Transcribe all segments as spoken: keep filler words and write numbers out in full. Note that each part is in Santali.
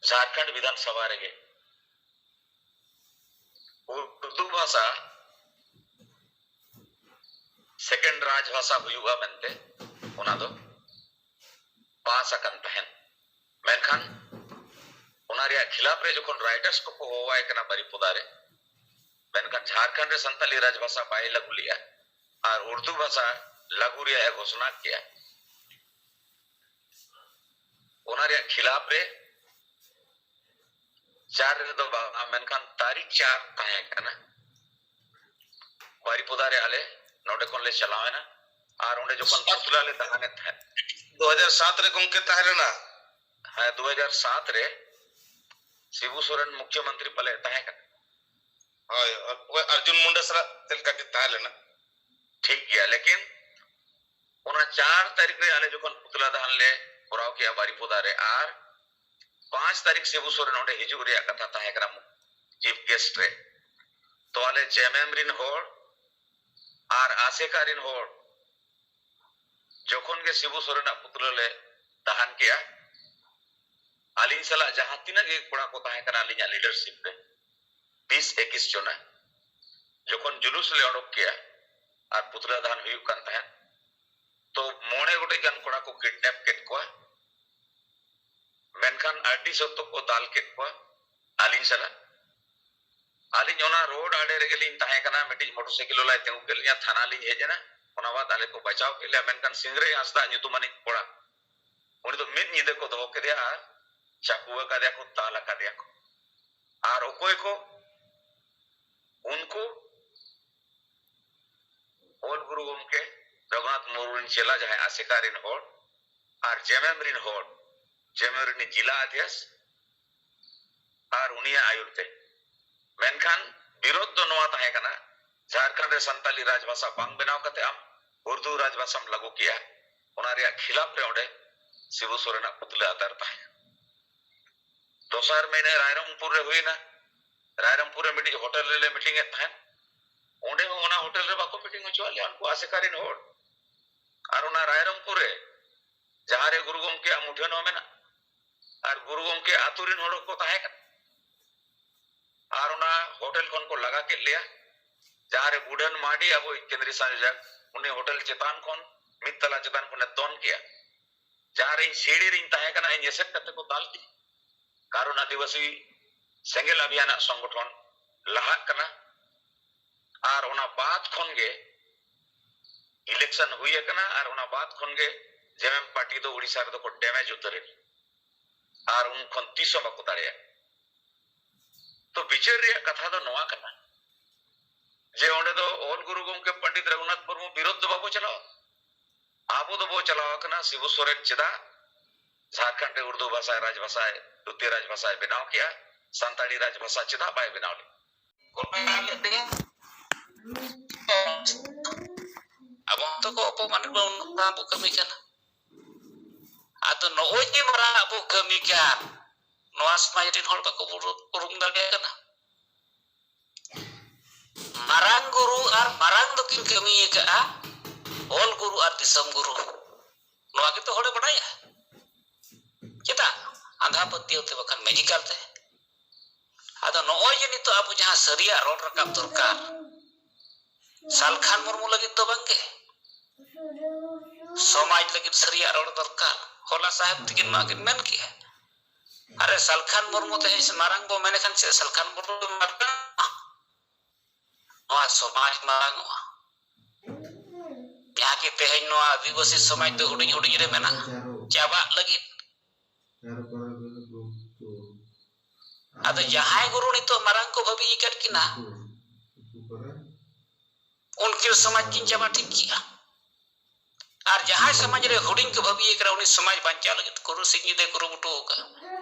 ᱡᱷᱟᱲᱠᱷᱚᱸᱰ ᱵᱤᱫᱷᱟᱱ ᱥᱚᱵᱷᱟ ᱨᱮᱜᱮ ᱩᱨᱫᱩ ᱵᱷᱟᱥᱟ second ᱨᱟᱡᱽ ᱵᱷᱟᱥᱟ ᱦᱩᱭᱩᱜᱼᱟ ᱢᱮᱱᱛᱮ ᱚᱱᱟ ᱫᱚ ᱯᱟᱥ ᱟᱠᱟᱱ ᱛᱟᱦᱮᱸᱱ᱾ ᱢᱮᱱᱠᱷᱟᱱ ᱚᱱᱟ ᱨᱮᱭᱟᱜ ᱠᱷᱤᱞᱟᱯ ᱨᱮ ᱡᱚᱠᱷᱚᱱ ᱨᱟᱭᱴᱟᱨᱥ ᱠᱚᱠᱚ ᱦᱚᱦᱚᱣᱟᱭ ᱠᱟᱱᱟ ᱵᱟᱨᱤᱯᱚᱫᱟ ᱨᱮ, ᱢᱮᱱᱠᱷᱟᱱ ᱡᱷᱟᱲᱠᱷᱚᱸᱰ ᱨᱮ ᱥᱟᱱᱛᱟᱞᱤ ᱨᱟᱡᱽ ᱵᱷᱟᱥᱟ ᱵᱟᱭ ᱞᱟᱹᱜᱩ ᱞᱮᱜᱼᱟ ᱟᱨ ᱩᱨᱫᱩ ᱵᱷᱟᱥᱟ ᱞᱟᱹᱜᱩ ᱨᱮᱭᱟᱜ ᱮ ᱜᱷᱳᱥᱚᱱᱟ ᱠᱮᱜᱼᱟ᱾ ᱚᱱᱟ ᱨᱮᱭᱟᱜ ᱠᱷᱤᱞᱟᱯ ᱨᱮ ᱪᱟᱨ ᱨᱮᱫᱚ ᱵᱟᱝ, ᱢᱮᱱᱠᱷᱟᱱ ᱛᱟᱹᱨᱤᱠᱷ ᱪᱟᱨ ᱛᱟᱦᱮᱸ ᱠᱟᱱᱟ᱾ ᱵᱟᱨᱤᱯᱚᱫᱟ ᱨᱮ ᱟᱞᱮ ᱱᱚᱰᱮ ᱠᱷᱚᱱ ᱞᱮ ᱪᱟᱞᱟᱣ ᱮᱱᱟ ᱟᱨ ᱚᱸᱰᱮ ᱡᱚᱠᱷᱚᱱ ᱯᱩᱛᱞᱟ ᱞᱮ ᱫᱟᱦᱟᱱᱮᱫ ᱛᱟᱦᱮᱸᱫ᱾ ᱫᱩ ᱦᱟᱡᱟᱨ ᱥᱟᱛ ᱨᱮ ᱜᱚᱢᱠᱮ ᱛᱟᱦᱮᱸ ᱞᱮᱱᱟ᱾ ᱦᱮᱸ, ᱫᱩ ᱦᱟᱡᱟᱨ ᱥᱟᱛ ᱨᱮ ᱥᱤᱵᱩ ᱥᱚᱨᱮᱱ ᱢᱩᱠᱷᱭᱚᱢᱚᱱᱛᱨᱤ ᱯᱟᱞᱮ ᱛᱟᱦᱮᱸ ᱠᱟᱱᱟ᱾ ᱦᱳᱭ, ᱚᱠᱚᱭ ᱟᱨᱡᱩᱱ ᱢᱩᱱᱰᱟ ᱥᱟᱞᱟᱜ ᱪᱮᱫ ᱞᱮᱠᱟ ᱠᱤᱱ ᱛᱟᱦᱮᱸ ᱞᱮᱱᱟ? ᱴᱷᱤᱠ ᱜᱮᱭᱟ, ᱞᱮᱠᱤᱱ ᱚᱱᱟ ᱪᱟᱨ ᱛᱟᱹᱨᱤᱠᱷ ᱨᱮ ᱟᱞᱮ ᱡᱚᱠᱷᱚᱱ ᱯᱩᱛᱞᱟ ᱫᱟᱦᱟᱱ ᱞᱮ ᱠᱚᱨᱟᱣ ᱠᱮᱜᱼᱟ ᱵᱟᱨᱤᱯᱚᱫᱟ ᱨᱮ, ᱟᱨ ᱯᱟᱸᱪ ᱛᱟᱹᱨᱤᱠᱷ ᱥᱤᱵᱩ ᱥᱚᱨᱮᱱ ᱚᱸᱰᱮ ᱦᱤᱡᱩᱜ ᱨᱮᱭᱟᱜ ᱠᱟᱛᱷᱟ ᱛᱟᱦᱮᱸ ᱠᱟᱱᱟ ᱪᱤᱯ ᱜᱮᱥᱴ ᱨᱮ, ᱛᱚ ᱟᱞᱮ ᱡᱮᱢᱮᱢ ᱨᱤᱱ ᱦᱚᱲ ᱟᱨ ᱟᱥᱮᱠᱟ ᱨᱤᱱ ᱦᱚᱲ ᱡᱚᱠᱷᱚᱱ ᱜᱮ ᱥᱤᱵᱩ ᱥᱚᱨᱮᱱᱟᱜ ᱯᱩᱛᱞᱟᱹ ᱞᱮ ᱫᱟᱦᱟᱱ ᱠᱮᱜᱼᱟ, ᱟᱹᱞᱤᱧ ᱥᱟᱞᱟᱜ ᱡᱟᱦᱟᱸ ᱛᱤᱱᱟᱹᱜ ᱜᱮ ᱠᱚᱲᱟ ᱠᱚ ᱛᱟᱦᱮᱸ ᱠᱟᱱᱟ ᱟᱹᱞᱤᱧᱟᱜ ᱞᱤᱰᱟᱨᱥᱤᱯ ᱨᱮ, ᱵᱤᱥ ᱮᱠᱤᱥ ᱡᱚᱱᱟ, ᱡᱚᱠᱷᱚᱱ ᱡᱩᱞᱩᱥ ᱞᱮ ᱚᱰᱚᱠ ᱠᱮᱜᱼᱟ ᱟᱨ ᱯᱩᱛᱞᱟᱹ ᱫᱟᱦᱟᱱ ᱦᱩᱭᱩᱜ ᱠᱟᱱ ᱛᱟᱦᱮᱸᱫ, ᱛᱚ ᱢᱚᱬᱮ ᱜᱚᱴᱮᱡ ᱜᱟᱱ ᱠᱚᱲᱟ ᱠᱚ ᱠᱤᱰᱱᱮᱯ ᱠᱮᱫ ᱠᱚᱣᱟ᱾ ᱢᱮᱱᱠᱷᱟᱱ ᱟᱹᱰᱤ ᱥᱚᱠᱛᱚ ᱠᱚ ᱫᱟᱞ ᱠᱮᱫ ᱠᱚᱣᱟ ᱟᱹᱞᱤᱧ ᱥᱟᱞᱟᱜ᱾ ᱟᱹᱞᱤᱧ ᱚᱱᱟ ᱨᱳᱰ ᱟᱲᱮ ᱨᱮᱜᱮ ᱞᱤᱧ ᱛᱟᱦᱮᱸ ᱠᱟᱱᱟ, ᱢᱤᱫᱴᱤᱡ ᱢᱚᱴᱚᱨ ᱥᱟᱭᱠᱮᱞ ᱵᱟᱞᱟᱭ ᱛᱤᱸᱜᱩ ᱠᱮᱫ ᱞᱤᱧᱟ, ᱛᱷᱟᱱᱟ ᱞᱤᱧ ᱦᱮᱡ ᱮᱱᱟ᱾ ᱚᱱᱟ ᱵᱟᱫ ᱟᱞᱮ ᱠᱚ ᱵᱟᱪᱟᱣ ᱠᱮᱫ ᱞᱮᱭᱟ, ᱢᱮᱱᱠᱷᱟᱱ ᱥᱤᱝᱨᱟᱹᱭ ᱦᱟᱸᱥᱫᱟ ᱧᱩᱛᱩᱢᱟᱱᱤᱡ ᱠᱚᱲᱟ, ᱩᱱᱤ ᱫᱚ ᱢᱤᱫ ᱧᱤᱫᱟᱹ ᱠᱚ ᱫᱚᱦᱚ ᱠᱮᱫᱮᱭᱟ ᱟᱨ ᱪᱟᱠᱩ ᱟᱠᱟᱫᱮᱭᱟ ᱠᱚ, ᱫᱟᱞ ᱟᱠᱟᱫᱮᱭᱟ ᱠᱚ᱾ ᱟᱨ ᱚᱠᱚᱭ ᱠᱚ? ᱩᱱᱠᱩ ᱚᱞ ᱜᱩᱨᱩ ᱜᱚᱢᱠᱮ ᱨᱚᱜᱷᱩᱱᱟᱛᱷ ᱢᱩᱨᱢᱩ ᱨᱮᱱ ᱪᱮᱞᱟ, ᱡᱟᱦᱟᱸᱭ ᱟᱥᱮᱠᱟ ᱨᱮᱱ ᱦᱚᱲ ᱟᱨ ᱡᱮᱢᱮᱢ ᱨᱮᱱ ᱦᱚᱲ, ᱡᱮᱢᱮᱢ ᱨᱤᱱᱤᱡ ᱡᱤᱞᱟ ᱟᱫᱷᱭᱟᱥ ᱟᱨ ᱩᱱᱤᱭᱟᱜ ᱟᱹᱭᱩᱨ ᱛᱮ᱾ ᱢᱮᱱᱠᱷᱟᱱ ᱵᱤᱨᱳᱫᱷ ᱫᱚ ᱱᱚᱣᱟ ᱛᱟᱦᱮᱸ ᱠᱟᱱᱟ, ᱡᱷᱟᱲᱠᱷᱚᱸᱰ ᱨᱮ ᱥᱟᱱᱛᱟᱞᱤ ᱨᱟᱡᱽᱵᱷᱟᱥᱟ ᱵᱟᱝ ᱵᱮᱱᱟᱣ ᱠᱟᱛᱮ ᱟᱢ ᱩᱨᱫᱩ ᱨᱟᱡᱽᱵᱷᱟᱥᱟᱢ ᱞᱟᱹᱜᱩ ᱠᱮᱜᱼᱟ, ᱚᱱᱟ ᱨᱮᱭᱟᱜ ᱠᱷᱤᱞᱟᱯ ᱨᱮ ᱚᱸᱰᱮ ᱥᱤᱵᱩ ᱥᱚᱨᱮᱱᱟᱜ ᱯᱩᱛᱞᱟᱹ ᱟᱛᱟᱨ ᱛᱟᱦᱮᱸ ᱠᱟᱱᱟ᱾ ᱫᱚᱥᱟᱨ ᱢᱟᱹᱦᱱᱟᱹ ᱨᱟᱭᱨᱚᱝᱯᱩᱨ ᱨᱮ ᱦᱩᱭᱱᱟ᱾ ᱨᱟᱭᱨᱚᱝᱯᱩᱨ ᱨᱮ ᱢᱤᱫᱴᱤᱡ ᱦᱳᱴᱮᱞ ᱨᱮᱞᱮ ᱢᱤᱴᱤᱝ ᱮᱫ ᱛᱟᱦᱮᱸᱫ᱾ ᱚᱸᱰᱮ ᱦᱚᱸ ᱚᱱᱟ ᱦᱳᱴᱮᱞ ᱨᱮ ᱵᱟᱠᱚ ᱢᱤᱴᱤᱝ ᱦᱚᱪᱚᱣᱟᱫ ᱞᱮᱭᱟ ᱩᱱᱠᱩ ᱟᱥᱮᱠᱟ ᱨᱮᱱ ᱦᱚᱲ᱾ ᱟᱨ ᱚᱱᱟ ᱨᱟᱭᱨᱚᱝᱯᱩᱨ ᱨᱮ ᱡᱟᱦᱟᱸ ᱨᱮ ᱜᱩᱨᱩ ᱜᱚᱢᱠᱮᱭᱟᱜ ᱢᱩᱴᱷᱟᱹᱱ ᱦᱚᱸ ᱢᱮᱱᱟᱜ, ᱟᱨ ᱜᱩᱨᱩ ᱜᱚᱢᱠᱮ ᱟᱛᱳ ᱨᱮᱱ ᱦᱚᱲ ᱠᱚ ᱛᱟᱦᱮᱸ ᱠᱟᱱᱟ᱾ ᱟᱨ ᱚᱱᱟ ᱦᱳᱴᱮᱞ ᱠᱷᱚᱱ ᱠᱚ ᱞᱟᱜᱟ ᱠᱮᱫ ᱞᱮᱭᱟ, ᱡᱟᱦᱟᱸᱨᱮ ᱵᱩᱰᱷᱟᱹᱱ ᱢᱟᱨᱰᱤ ᱟᱵᱚᱭᱤᱡ ᱠᱮᱱᱫᱨᱤᱭᱚ ᱥᱚᱝᱡᱳᱡᱚᱠ, ᱩᱱᱤ ᱦᱳᱴᱮᱞ ᱪᱮᱛᱟᱱ ᱠᱷᱚᱱ, ᱢᱤᱫ ᱛᱟᱞᱟ ᱪᱮᱛᱟᱱ ᱠᱷᱚᱱᱮ ᱫᱚᱱ ᱠᱮᱭᱟ, ᱡᱟᱦᱟᱸᱨᱮ ᱤᱧ ᱥᱤᱲᱤ ᱨᱤᱧ ᱛᱟᱦᱮᱸ ᱠᱟᱱᱟ, ᱤᱧ ᱮᱥᱮᱫ ᱠᱟᱛᱮ ᱠᱚ ᱫᱟᱞ ᱠᱮᱫ᱾ ᱠᱟᱨᱚᱱ ᱟᱹᱫᱤᱵᱟᱹᱥᱤ ᱥᱮᱸᱜᱮᱞ ᱟᱵᱷᱤᱭᱟᱱᱟᱜ ᱥᱚᱝᱜᱚᱴᱷᱚᱱ ᱞᱟᱦᱟᱜ ᱠᱟᱱᱟ᱾ ᱟᱨ ᱚᱱᱟ ᱵᱟᱫ ᱠᱷᱚᱱ ᱜᱮ election ᱦᱩᱭ ᱟᱠᱟᱱᱟ, ᱟᱨ ᱚᱱᱟ ᱵᱟᱫ ᱠᱷᱚᱱ ᱜᱮ ᱡᱮᱢᱮᱢ ᱯᱟᱨᱴᱤ ᱫᱚ ᱩᱲᱤᱥᱥᱟ ᱨᱮᱫᱚ ᱠᱚ damage ᱩᱛᱟᱹᱨ ᱮᱱᱟ᱾ ᱟᱨ ᱩᱱ ᱠᱷᱚᱱ ᱛᱤᱥ ᱦᱚᱸ ᱵᱟᱠᱚ ᱫᱟᱲᱮᱭᱟᱜ᱾ ᱛᱚ, ᱵᱤᱪᱟᱹᱨ ᱨᱮᱭᱟᱜ ᱠᱟᱛᱷᱟ ᱫᱚ ᱱᱚᱣᱟ ᱠᱟᱱᱟ ᱡᱮ ᱚᱸᱰᱮ ᱫᱚ ᱚᱞ ᱜᱩᱨᱩ ᱜᱚᱢᱠᱮ ᱯᱚᱱᱰᱤᱛ ᱨᱚᱜᱷᱩᱱᱟᱛᱷ ᱢᱩᱨᱢᱩ ᱵᱤᱨᱳᱫᱷ ᱫᱚ ᱵᱟᱵᱚ ᱪᱟᱞᱟᱣᱟ᱾ ᱟᱵᱚ ᱫᱚᱵᱚ ᱪᱟᱞᱟᱣ ᱟᱠᱟᱱᱟ ᱥᱤᱵᱩ ᱥᱚᱨᱮᱱ ᱪᱮᱫᱟᱜ ᱡᱷᱟᱲᱠᱷᱚᱸᱰ ᱨᱮ ᱩᱨᱫᱩ ᱵᱷᱟᱥᱟᱭ ᱨᱟᱡᱽ ᱵᱷᱟᱥᱟᱭ, ᱫᱩᱛᱤ ᱨᱟᱡᱽ ᱵᱷᱟᱥᱟᱭ ᱵᱮᱱᱟᱣ ᱠᱮᱜᱼᱟ, ᱥᱟᱱᱛᱟᱲᱤ ᱨᱟᱡᱽ ᱵᱷᱟᱥᱟ ᱪᱮᱫᱟᱜ ᱵᱟᱭ ᱵᱮᱱᱟᱣ ᱞᱮᱫ? ᱠᱚᱞᱯᱚᱱᱟ ᱞᱮᱫ ᱛᱮᱜᱮ ᱟᱵᱚ ᱦᱚᱸᱛᱚ ᱠᱚ ᱚᱯᱚᱢᱟᱱ ᱵᱚᱱ ᱵᱚ ᱠᱟᱹᱢᱤ ᱠᱟᱱᱟ᱾ ᱟᱫᱚ ᱱᱚᱜᱼᱚᱭ ᱡᱮ ᱢᱟᱨᱟᱝ ᱟᱵᱚ ᱠᱟᱹᱢᱤ ᱠᱟᱱ, ᱱᱚᱣᱟ ᱥᱚᱢᱟᱡᱽ ᱨᱮᱱ ᱦᱚᱲ ᱵᱟᱠᱚ ᱩᱨᱩᱢ ᱫᱟᱲᱮᱭᱟᱜ ᱠᱟᱱᱟ᱾ ᱢᱟᱨᱟᱝ ᱜᱩᱨᱩ ᱟᱨ ᱢᱟᱨᱟᱝ ᱫᱚᱠᱤᱱ ᱠᱟᱹᱢᱤ ᱟᱠᱟᱫᱼᱟ, ᱚᱞ ᱜᱩᱨᱩ ᱟᱨ ᱫᱤᱥᱚᱢ ᱜᱩᱨᱩ᱾ ᱱᱚᱣᱟ ᱜᱮᱛᱚ ᱦᱚᱲᱮ ᱵᱟᱰᱟᱭᱟ᱾ ᱪᱮᱫᱟᱜ? ᱟᱸᱫᱷᱟ ᱯᱟᱹᱛᱭᱟᱹᱣ ᱛᱮ, ᱵᱟᱠᱷᱟᱱ ᱢᱮᱡᱤᱠᱟᱞ ᱛᱮ᱾ ᱟᱫᱚ ᱱᱚᱜᱼᱚᱭ ᱡᱮ ᱱᱤᱛᱚᱜ ᱟᱵᱚ ᱡᱟᱦᱟᱸ ᱥᱟᱹᱨᱤᱭᱟᱜ ᱨᱚᱲ ᱨᱟᱠᱟᱵ ᱫᱚᱨᱠᱟᱨ, ᱥᱟᱞᱠᱷᱟᱱ ᱢᱩᱨᱢᱩ ᱞᱟᱹᱜᱤᱫ ᱫᱚ ᱵᱟᱝᱜᱮ, ᱥᱚᱢᱟᱡᱽ ᱞᱟᱹᱜᱤᱫ ᱥᱟᱹᱨᱤᱭᱟᱜ ᱨᱚᱲ ᱫᱚᱨᱠᱟᱨ᱾ ᱦᱚᱞᱟ ᱥᱟᱦᱮᱵ ᱛᱤᱠᱤᱱ ᱱᱚᱣᱟ ᱠᱤᱱ ᱢᱮᱱ ᱠᱮᱜᱼᱟ, ᱟᱨᱮ ᱥᱟᱞᱠᱷᱟᱱ ᱢᱩᱨᱢᱩ ᱛᱮᱦᱮᱧ ᱢᱟᱨᱟᱝ ᱵᱚ ᱢᱮᱱᱮ ᱠᱷᱟᱱ ᱪᱮᱫ ᱥᱟᱞᱠᱷᱟᱱ ᱢᱩᱨᱢᱩ ᱢᱟᱨᱟᱝ? ᱱᱚᱣᱟ ᱥᱚᱢᱟᱡᱽ ᱢᱟᱨᱟᱝᱚᱜᱼᱟ᱾ ᱡᱟᱦᱟᱸ ᱠᱤ ᱛᱮᱦᱮᱧ ᱱᱚᱣᱟ ᱟᱹᱫᱤᱵᱟᱹᱥᱤ ᱥᱚᱢᱟᱡᱽ ᱫᱚ ᱦᱩᱰᱤᱧ ᱦᱩᱰᱤᱧ ᱨᱮ ᱢᱮᱱᱟᱜᱼᱟ, ᱪᱟᱵᱟᱜ ᱞᱟᱹᱜᱤᱫ᱾ ᱟᱫᱚ ᱡᱟᱦᱟᱸᱭ ᱜᱩᱨᱩ ᱱᱤᱛᱚᱜ ᱢᱟᱨᱟᱝ ᱠᱚ ᱵᱷᱟᱹᱵᱤ ᱟᱠᱟᱫ ᱠᱤᱱᱟ, ᱩᱱᱠᱤᱱ ᱥᱚᱢᱟᱡᱽ ᱠᱤᱱ ᱪᱟᱵᱟ ᱴᱷᱤᱠ ᱠᱮᱜᱼᱟ᱾ ᱟᱨ ᱡᱟᱦᱟᱸᱭ ᱥᱚᱢᱟᱡᱽ ᱨᱮ ᱦᱩᱰᱤᱧ ᱠᱚ ᱵᱷᱟᱹᱵᱤ ᱟᱠᱟᱫᱟ, ᱩᱱᱤ ᱥᱚᱢᱟᱡᱽ ᱵᱟᱧᱪᱟᱣ ᱞᱟᱹᱜᱤᱫ ᱠᱩᱨᱩ ᱥᱤᱧ ᱧᱤᱫᱟᱹᱭ ᱠᱩᱨᱩᱢᱩᱴᱩ ᱟᱠᱟᱫᱼᱟ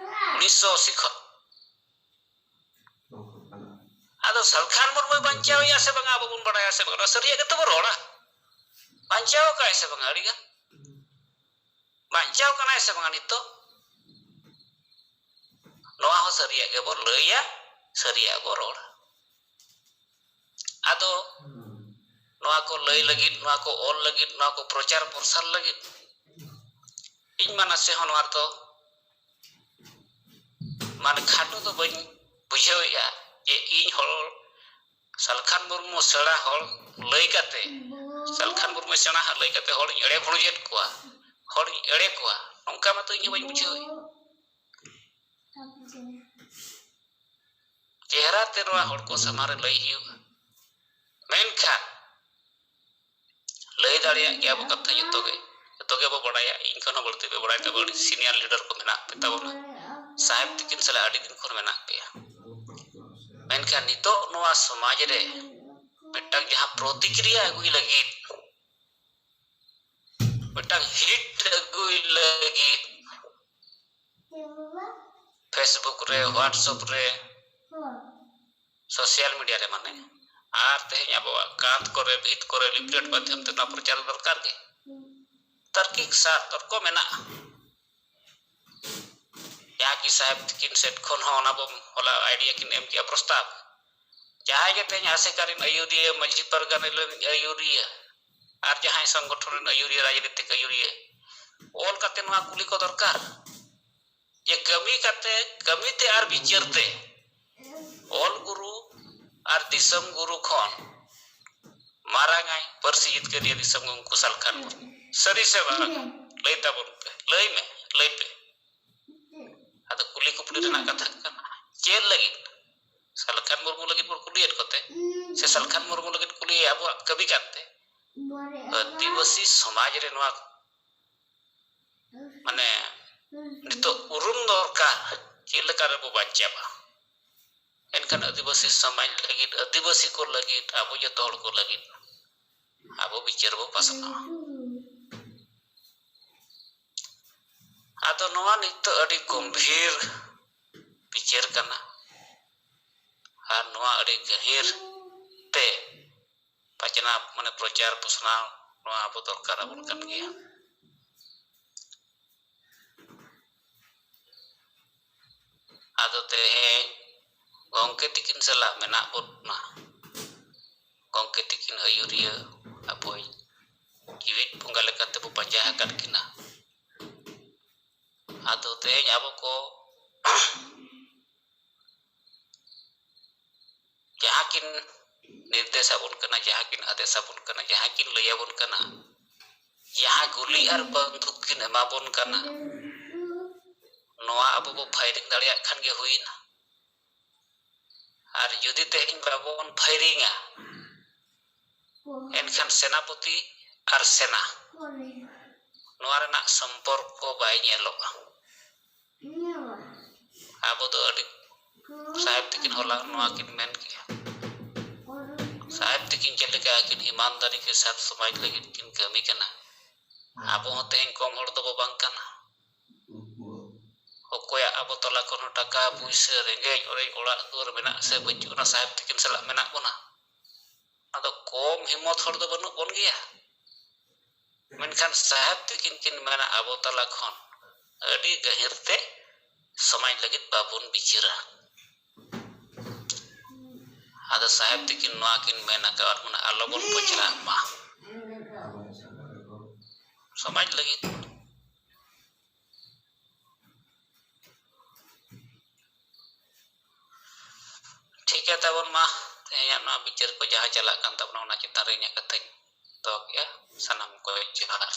ᱩᱱᱤᱥᱥᱚ ᱟᱥᱤ ᱠᱷᱚᱱ᱾ ᱟᱫᱚ ᱥᱟᱞᱠᱷᱟᱱ ᱢᱩᱨᱢᱩᱭ ᱵᱟᱧᱪᱟᱣᱮᱭᱟ ᱥᱮ ᱵᱟᱝᱟ, ᱟᱵᱚ ᱵᱚᱱ ᱵᱟᱲᱟᱭᱟ ᱥᱮ ᱵᱟᱝᱟ? ᱥᱟᱹᱨᱤᱭᱟᱜ ᱜᱮᱛᱚ ᱵᱚᱱ ᱨᱚᱲᱟ᱾ ᱵᱟᱧᱪᱟᱣ ᱟᱠᱟᱫᱟᱭ ᱥᱮ ᱵᱟᱝᱟ ᱟᱹᱰᱤᱜᱟᱱ? ᱵᱟᱧᱪᱟᱣ ᱠᱟᱱᱟᱭ ᱥᱮ ᱵᱟᱝᱟ ᱱᱤᱛᱚᱜ? ᱱᱚᱣᱟ ᱦᱚᱸ ᱥᱟᱹᱨᱤᱭᱟᱜ ᱜᱮᱵᱚᱱ ᱞᱟᱹᱭᱟ, ᱥᱟᱹᱨᱤᱭᱟᱜ ᱵᱚᱱ ᱨᱚᱲᱟ᱾ ᱟᱫᱚ ᱱᱚᱣᱟ ᱠᱚ ᱞᱟᱹᱭ ᱞᱟᱹᱜᱤᱫ, ᱱᱚᱣᱟ ᱠᱚ ᱚᱞ ᱞᱟᱹᱜᱤᱫ, ᱱᱚᱣᱟ ᱠᱚ ᱯᱨᱚᱪᱟᱨ ᱯᱨᱚᱥᱟᱨ ᱞᱟᱹᱜᱤᱫ ᱤᱧ ᱢᱟ ᱱᱟᱥᱮ ᱦᱚᱸ ᱱᱚᱣᱟ ᱨᱮᱫᱚ ᱢᱟᱱᱮ ᱠᱷᱟᱴᱚ ᱫᱚ ᱵᱟᱹᱧ ᱵᱩᱡᱷᱟᱹᱣᱮᱫᱼᱟ ᱡᱮ ᱤᱧ ᱦᱚᱲ ᱥᱟᱞᱠᱷᱟᱱ ᱢᱩᱨᱢᱩ ᱥᱮᱬᱟ ᱦᱚᱲ ᱞᱟᱹᱭ ᱠᱟᱛᱮ, ᱥᱟᱞᱠᱷᱟᱱ ᱢᱩᱨᱢᱩ ᱥᱮᱬᱟ ᱦᱚᱲ ᱞᱟᱹᱭ ᱠᱟᱛᱮ ᱦᱚᱲᱤᱧ ᱮᱲᱮ ᱵᱷᱩᱲᱩᱡᱮᱫ ᱠᱚᱣᱟ, ᱦᱚᱲᱤᱧ ᱮᱲᱮ ᱠᱚᱣᱟ, ᱱᱚᱝᱠᱟ ᱢᱟᱛᱚ ᱤᱧ ᱦᱚᱸ ᱵᱟᱹᱧ ᱵᱩᱡᱷᱟᱹᱣᱮᱫ᱾ ᱪᱮᱦᱨᱟ ᱛᱮ ᱱᱚᱣᱟ ᱦᱚᱲ ᱠᱚ ᱥᱟᱢᱟᱝ ᱨᱮ ᱞᱟᱹᱭ ᱦᱩᱭᱩᱜᱼᱟ᱾ ᱢᱮᱱᱠᱷᱟᱱ ᱞᱟᱹᱭ ᱫᱟᱲᱮᱭᱟᱜ ᱜᱮᱭᱟ ᱵᱚ ᱠᱟᱛᱷᱟ ᱡᱚᱛᱚ ᱜᱮ, ᱡᱚᱛᱚ ᱜᱮᱵᱚ ᱵᱟᱲᱟᱭᱟ᱾ ᱤᱧ ᱠᱷᱚᱱ ᱦᱚᱸ ᱵᱟᱹᱲᱛᱤ ᱯᱮ ᱵᱟᱲᱟᱭ ᱛᱟᱵᱚᱱᱟ, ᱟᱹᱰᱤ senior leader ᱠᱚ ᱢᱮᱱᱟᱜ ᱯᱮ ᱛᱟᱵᱚᱱᱟ, ᱥᱟᱦᱮᱵᱽ ᱛᱤᱠᱤᱱ ᱥᱟᱞᱟᱜ ᱟᱹᱰᱤ ᱫᱤᱱ ᱠᱷᱚᱱ ᱢᱮᱱᱟᱜ ᱯᱮᱭᱟ᱾ ᱢᱮᱱᱠᱷᱟᱱ ᱱᱤᱛᱚᱜ ᱱᱚᱣᱟ ᱥᱚᱢᱟᱡᱽ ᱨᱮ ᱢᱤᱫᱴᱟᱝ ᱡᱟᱦᱟᱸ ᱯᱨᱚᱛᱤᱠᱨᱤᱭᱟ ᱟᱹᱜᱩᱭ ᱞᱟᱹᱜᱤᱫ, ᱢᱤᱫᱴᱟᱝ hit ᱟᱹᱜᱩᱭ ᱞᱟᱹᱜᱤᱫ Facebook ᱨᱮ, WhatsApp ᱨᱮ, social media ᱨᱮ ᱢᱟᱱᱮ, ᱟᱨ ᱛᱮᱦᱮᱧ ᱟᱵᱚᱣᱟᱜ ᱠᱟᱸᱛ ᱠᱚᱨᱮ, ᱵᱷᱤᱛ ᱠᱚᱨᱮ, leaflet ᱢᱟᱫᱽᱫᱷᱚᱢ ᱛᱮ ᱱᱚᱣᱟ ᱯᱨᱚᱪᱟᱨ ᱫᱚᱨᱠᱟᱨ ᱜᱮ᱾ ᱛᱟᱨᱠᱤᱠ ᱥᱟᱨ ᱛᱚᱨᱠᱚ ᱢᱮᱱᱟᱜᱼᱟ᱾ ᱡᱟᱦᱟᱸ ᱠᱤ ᱥᱟᱦᱮᱵᱽ ᱛᱤᱠᱤᱱ ᱥᱮᱫ ᱠᱷᱚᱱ ᱦᱚᱸ ᱚᱱᱟ ᱵᱚᱱ ᱦᱚᱞᱟ idea ᱠᱤᱱ ᱮᱢ ᱠᱮᱜᱼᱟ ᱯᱨᱚᱥᱛᱟᱵᱽ᱾ ᱡᱟᱦᱟᱸᱭ ᱜᱮ ᱛᱮᱦᱮᱧ ᱟᱥᱮᱠᱟ ᱨᱮᱱ ᱟᱹᱭᱩᱨᱤᱭᱟᱹ, ᱢᱟᱹᱡᱷᱤ ᱯᱟᱨᱜᱟᱱᱟ ᱨᱮᱱ ᱟᱹᱭᱩᱨᱤᱭᱟᱹ, ᱟᱨ ᱡᱟᱦᱟᱸᱭ ᱥᱚᱝᱜᱚᱴᱷᱚᱱ ᱨᱮᱱ ᱟᱹᱭᱩᱨᱤᱭᱟᱹ, ᱨᱟᱡᱽᱱᱤᱛᱤᱠ ᱟᱹᱭᱩᱨᱤᱭᱟᱹ, ᱚᱞ ᱠᱟᱛᱮ ᱱᱚᱣᱟ ᱠᱩᱞᱤ ᱠᱚ ᱫᱚᱨᱠᱟᱨ ᱡᱮ ᱠᱟᱹᱢᱤ ᱠᱟᱛᱮ, ᱠᱟᱹᱢᱤ ᱛᱮ ᱟᱨ ᱵᱤᱪᱟᱹᱨ ᱛᱮ ᱚᱞ ᱜᱩᱨᱩ ᱟᱨ ᱫᱤᱥᱚᱢ ᱜᱩᱨᱩ ᱠᱷᱚᱱ ᱢᱟᱨᱟᱝ ᱟᱭ ᱯᱟᱹᱨᱥᱤ ᱡᱤᱛᱠᱟᱹᱨᱤᱭᱟᱹ ᱫᱤᱥᱚᱢ ᱜᱚᱢᱠᱮ ᱥᱟᱞᱠᱷᱟᱱ ᱢᱩᱨᱢᱩ᱾ ᱥᱟᱹᱨᱤ ᱥᱮ ᱵᱟᱝ? ᱞᱟᱹᱭ ᱛᱟᱵᱚᱱ ᱯᱮ, ᱞᱟᱹᱭ ᱢᱮ, ᱞᱟᱹᱭ ᱯᱮ᱾ ᱟᱫᱚ ᱠᱩᱞᱤ ᱠᱩᱯᱞᱤ ᱨᱮᱱᱟᱜ ᱠᱟᱛᱷᱟ ᱠᱟᱱᱟ᱾ ᱪᱮᱫ ᱞᱟᱹᱜᱤᱫ? ᱥᱟᱞᱠᱷᱟᱱ ᱢᱩᱨᱢᱩ ᱞᱟᱹᱜᱤᱫ ᱵᱚᱱ ᱠᱩᱞᱤᱭᱮᱫ ᱠᱚᱛᱮ, ᱥᱮ ᱥᱟᱞᱠᱷᱟᱱ ᱢᱩᱨᱢᱩ ᱞᱟᱹᱜᱤᱫ ᱠᱩᱞᱤ ᱟᱵᱚᱣᱟᱜ ᱠᱟᱹᱢᱤ ᱠᱟᱱᱛᱮ? ᱟᱹᱫᱤᱵᱟᱹᱥᱤ ᱥᱚᱢᱟᱡᱽ ᱨᱮ ᱱᱚᱣᱟ ᱢᱟᱱᱮ ᱱᱤᱛᱚᱜ ᱩᱨᱩᱢ ᱫᱚᱨᱠᱟᱨ, ᱪᱮᱫ ᱞᱮᱠᱟ ᱨᱮᱵᱚ ᱵᱟᱧᱪᱟᱣᱟ᱾ ᱮᱱᱠᱷᱟᱱ ᱟᱹᱫᱤᱵᱟᱹᱥᱤ ᱥᱚᱢᱟᱡᱽ ᱞᱟᱹᱜᱤᱫ, ᱟᱹᱫᱤᱵᱟᱹᱥᱤ ᱠᱚ ᱞᱟᱹᱜᱤᱫ, ᱟᱵᱚ ᱡᱚᱛᱚ ᱦᱚᱲ ᱠᱚ ᱞᱟᱹᱜᱤᱫ ᱟᱵᱚ ᱵᱤᱪᱟᱹᱨ ᱵᱚ ᱯᱟᱥᱱᱟᱣᱟ᱾ ᱟᱫᱚ ᱱᱚᱣᱟ ᱱᱤᱛᱚᱜ ᱟᱹᱰᱤ ᱜᱚᱢᱵᱷᱤᱨ ᱵᱤᱪᱟᱹᱨ ᱠᱟᱱᱟ, ᱟᱨ ᱱᱚᱣᱟ ᱟᱹᱰᱤ ᱜᱟᱹᱦᱤᱨ ᱛᱮ ᱯᱟᱪᱱᱟᱣ, ᱢᱟᱱᱮ ᱯᱨᱚᱪᱟᱨ ᱯᱟᱥᱱᱟᱣ, ᱱᱚᱣᱟ ᱟᱵᱚ ᱫᱚᱨᱠᱟᱨ ᱟᱵᱚᱱ ᱠᱟᱱ ᱜᱮᱭᱟ᱾ ᱟᱫᱚ ᱛᱮᱦᱮᱧ ᱜᱚᱢᱠᱮ ᱛᱤᱠᱤᱱ ᱥᱟᱞᱟᱜ ᱢᱮᱱᱟᱜ ᱵᱚᱱᱟ᱾ ᱜᱚᱢᱠᱮ ᱛᱤᱠᱤᱱ ᱟᱹᱭᱩᱨᱤᱭᱟᱹ ᱟᱵᱚᱭ ᱡᱤᱣᱤᱫ ᱵᱚᱸᱜᱟ ᱞᱮᱠᱟᱛᱮ ᱵᱚ ᱯᱟᱸᱡᱟ ᱟᱠᱟᱫ ᱠᱤᱱᱟ᱾ ᱟᱫᱚ ᱛᱮᱦᱮᱧ ᱟᱵᱚ ᱠᱚ ᱱᱤᱨᱫᱮᱥ ᱟᱵᱚᱱ ᱠᱟᱱᱟ, ᱡᱟᱦᱟᱸ ᱠᱤᱱ ᱟᱫᱮᱥ ᱟᱵᱚᱱ ᱠᱟᱱᱟ, ᱡᱟᱦᱟᱸ ᱠᱤᱱ ᱞᱟᱹᱭ ᱟᱵᱚᱱ ᱠᱟᱱᱟ, ᱡᱟᱦᱟᱸ ᱜᱩᱞᱤ ᱟᱨ ᱵᱟᱱᱫᱩᱠ ᱠᱤᱱ ᱮᱢᱟ ᱵᱚᱱ ᱠᱟᱱᱟ, ᱱᱚᱣᱟ ᱟᱵᱚ ᱵᱚ firing ᱫᱟᱲᱮᱭᱟᱜ ᱠᱷᱟᱱ ᱜᱮ ᱦᱩᱭᱱᱟ᱾ ᱟᱨ ᱡᱩᱫᱤ ᱛᱮᱦᱮᱧ ᱵᱟᱵᱚᱱ firingᱟ, ᱮᱱᱠᱷᱟᱱ ᱥᱮᱱᱟᱯᱚᱛᱤ ᱟᱨ ᱥᱮᱱᱟ, ᱱᱚᱣᱟ ᱨᱮᱱᱟᱜ ᱥᱚᱢᱯᱚᱨᱠᱚ ᱵᱟᱭ ᱧᱮᱞᱚᱜᱼᱟ᱾ ᱟᱵᱚ ᱫᱚ ᱟᱹᱰᱤ, ᱥᱟᱦᱮᱵ ᱛᱟᱹᱠᱤᱱ ᱦᱚᱞᱟ ᱱᱚᱣᱟ ᱠᱤᱱ ᱢᱮᱱ ᱠᱮᱜᱼᱟ᱾ ᱥᱟᱦᱮᱵ ᱛᱟᱹᱠᱤᱱ ᱪᱮᱫ ᱞᱮᱠᱟ ᱟᱹᱠᱤᱱ ᱤᱢᱟᱱᱫᱟᱨᱤ ᱠᱮ ᱥᱟᱛ ᱥᱚᱢᱟᱡᱽ ᱞᱟᱹᱜᱤᱫ ᱠᱤᱱ ᱠᱟᱹᱢᱤ ᱠᱟᱱᱟ, ᱟᱵᱚ ᱦᱚᱸ ᱛᱮᱦᱮᱧ ᱠᱚᱢ ᱦᱚᱲ ᱫᱚᱵᱚ ᱵᱟᱝ ᱠᱟᱱᱟ᱾ ᱚᱠᱚᱭᱟᱜ ᱟᱵᱚ ᱛᱟᱞᱟ ᱠᱷᱚᱱ ᱦᱚᱸ ᱴᱟᱠᱟ ᱯᱩᱭᱥᱟᱹ, ᱨᱮᱸᱜᱮᱡ ᱚᱨᱮᱡ, ᱚᱲᱟᱜ ᱫᱩᱣᱟᱹᱨ ᱢᱮᱱᱟᱜ ᱥᱮ ᱵᱟᱹᱪᱩᱜ, ᱚᱱᱟ ᱥᱟᱦᱮᱵ ᱛᱟᱹᱠᱤᱱ ᱥᱟᱞᱟᱜ ᱢᱮᱱᱟᱜ ᱵᱚᱱᱟ᱾ ᱟᱫᱚ ᱠᱚᱢ ᱦᱤᱢᱢᱚᱛ ᱦᱚᱲ ᱫᱚ ᱵᱟᱹᱱᱩᱜ ᱵᱚᱱ ᱜᱮᱭᱟ᱾ ᱢᱮᱱᱠᱷᱟᱱ ᱥᱟᱦᱮᱵ ᱛᱟᱹᱠᱤᱱ ᱠᱤᱱ ᱢᱮᱱᱟ, ᱟᱵᱚ ᱛᱟᱞᱟ ᱠᱷᱚᱱ ᱟᱹᱰᱤ ᱜᱟᱹᱦᱤᱨ ᱛᱮ ᱥᱚᱢᱟᱡᱽ ᱞᱟᱹᱜᱤᱫ ᱵᱟᱵᱚᱱ ᱵᱤᱪᱟᱹᱨᱟ᱾ ᱟᱫᱚ ᱥᱟᱦᱮᱵ ᱛᱟᱹᱠᱤᱱ ᱱᱚᱣᱟ ᱠᱤᱱ ᱢᱮᱱ ᱟᱠᱟᱫ ᱵᱚᱱᱟ, ᱟᱞᱚᱵᱚᱱ ᱯᱟᱹᱪᱷᱞᱟᱜ ᱢᱟ ᱥᱚᱢᱟᱡᱽ ᱞᱟᱹᱜᱤᱫ᱾ ᱴᱷᱤᱠ ᱜᱮᱭᱟ ᱛᱟᱵᱚᱱ ᱢᱟ, ᱛᱮᱦᱮᱧᱟᱜ ᱱᱚᱣᱟ ᱵᱤᱪᱟᱹᱨ ᱠᱚ ᱡᱟᱦᱟᱸ ᱪᱟᱞᱟᱜ ᱠᱟᱱ ᱛᱟᱵᱚᱱᱟ, ᱚᱱᱟ ᱪᱮᱛᱟᱱ ᱨᱮ ᱤᱧᱟᱹᱜ ᱠᱟᱛᱷᱟᱧ ᱫᱚᱦᱚ ᱠᱮᱜᱼᱟ᱾ ᱥᱟᱱᱟᱢ ᱠᱚ ᱡᱚᱦᱟᱨ᱾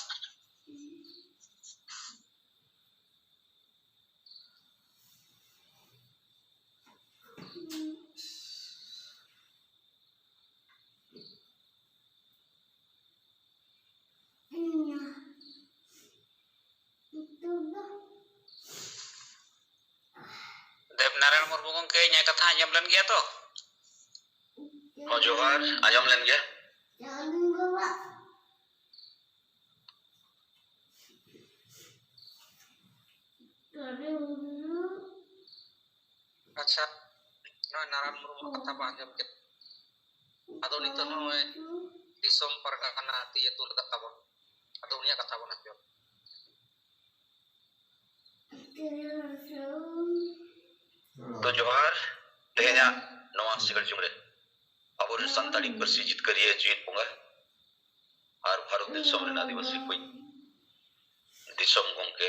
ᱫᱮᱵᱽᱱᱟᱨᱟᱭᱚᱬ ᱢᱩᱨᱢᱩ ᱜᱚᱢᱠᱮ, ᱤᱧᱟᱹᱜ ᱠᱟᱛᱷᱟ ᱟᱸᱡᱚᱢ ᱞᱮᱱ ᱜᱮᱭᱟ ᱛᱚ? ᱦᱚᱸ, ᱡᱚᱦᱟᱨ, ᱟᱸᱡᱚᱢ ᱞᱮᱱ ᱜᱮᱭᱟ᱾ ᱟᱪᱪᱷᱟ, ᱱᱚᱜᱼᱚᱭ ᱱᱟᱨᱟᱭᱚᱬ ᱢᱩᱨᱢᱩ ᱠᱟᱛᱷᱟ ᱵᱚᱱ ᱟᱸᱡᱚᱢ ᱠᱮᱫ᱾ ᱟᱫᱚ ᱱᱤᱛᱚᱜ ᱱᱚᱜᱼᱚᱭ ᱫᱤᱥᱚᱢ ᱯᱟᱨᱜᱟᱱᱟ ᱛᱤᱭᱮ ᱛᱩᱞ ᱟᱠᱟᱫ ᱛᱟᱵᱚᱱ᱾ ᱟᱫᱚ ᱩᱱᱤᱭᱟᱜ ᱠᱟᱛᱷᱟ ᱵᱚᱱ ᱟᱸᱡᱚᱢ᱾ ᱛᱚ ᱡᱚᱦᱟᱨ, ᱛᱮᱦᱮᱧᱟᱜ ᱱᱚᱣᱟ ᱥᱤᱸᱜᱟᱹᱲ ᱡᱩᱢ ᱨᱮ ᱟᱵᱚᱨᱮᱱ ᱥᱟᱱᱛᱟᱲᱤ ᱯᱟᱹᱨᱥᱤ ᱡᱤᱛᱠᱟᱹᱨᱤᱭᱟᱹ ᱡᱤᱣᱤᱫ ᱵᱚᱸᱜᱟ ᱟᱨ ᱵᱷᱟᱨᱚᱛ ᱫᱤᱥᱚᱢ ᱨᱮᱱ ᱟᱹᱫᱤᱵᱟᱹᱥᱤ ᱠᱚ ᱫᱤᱥᱚᱢ ᱜᱚᱢᱠᱮ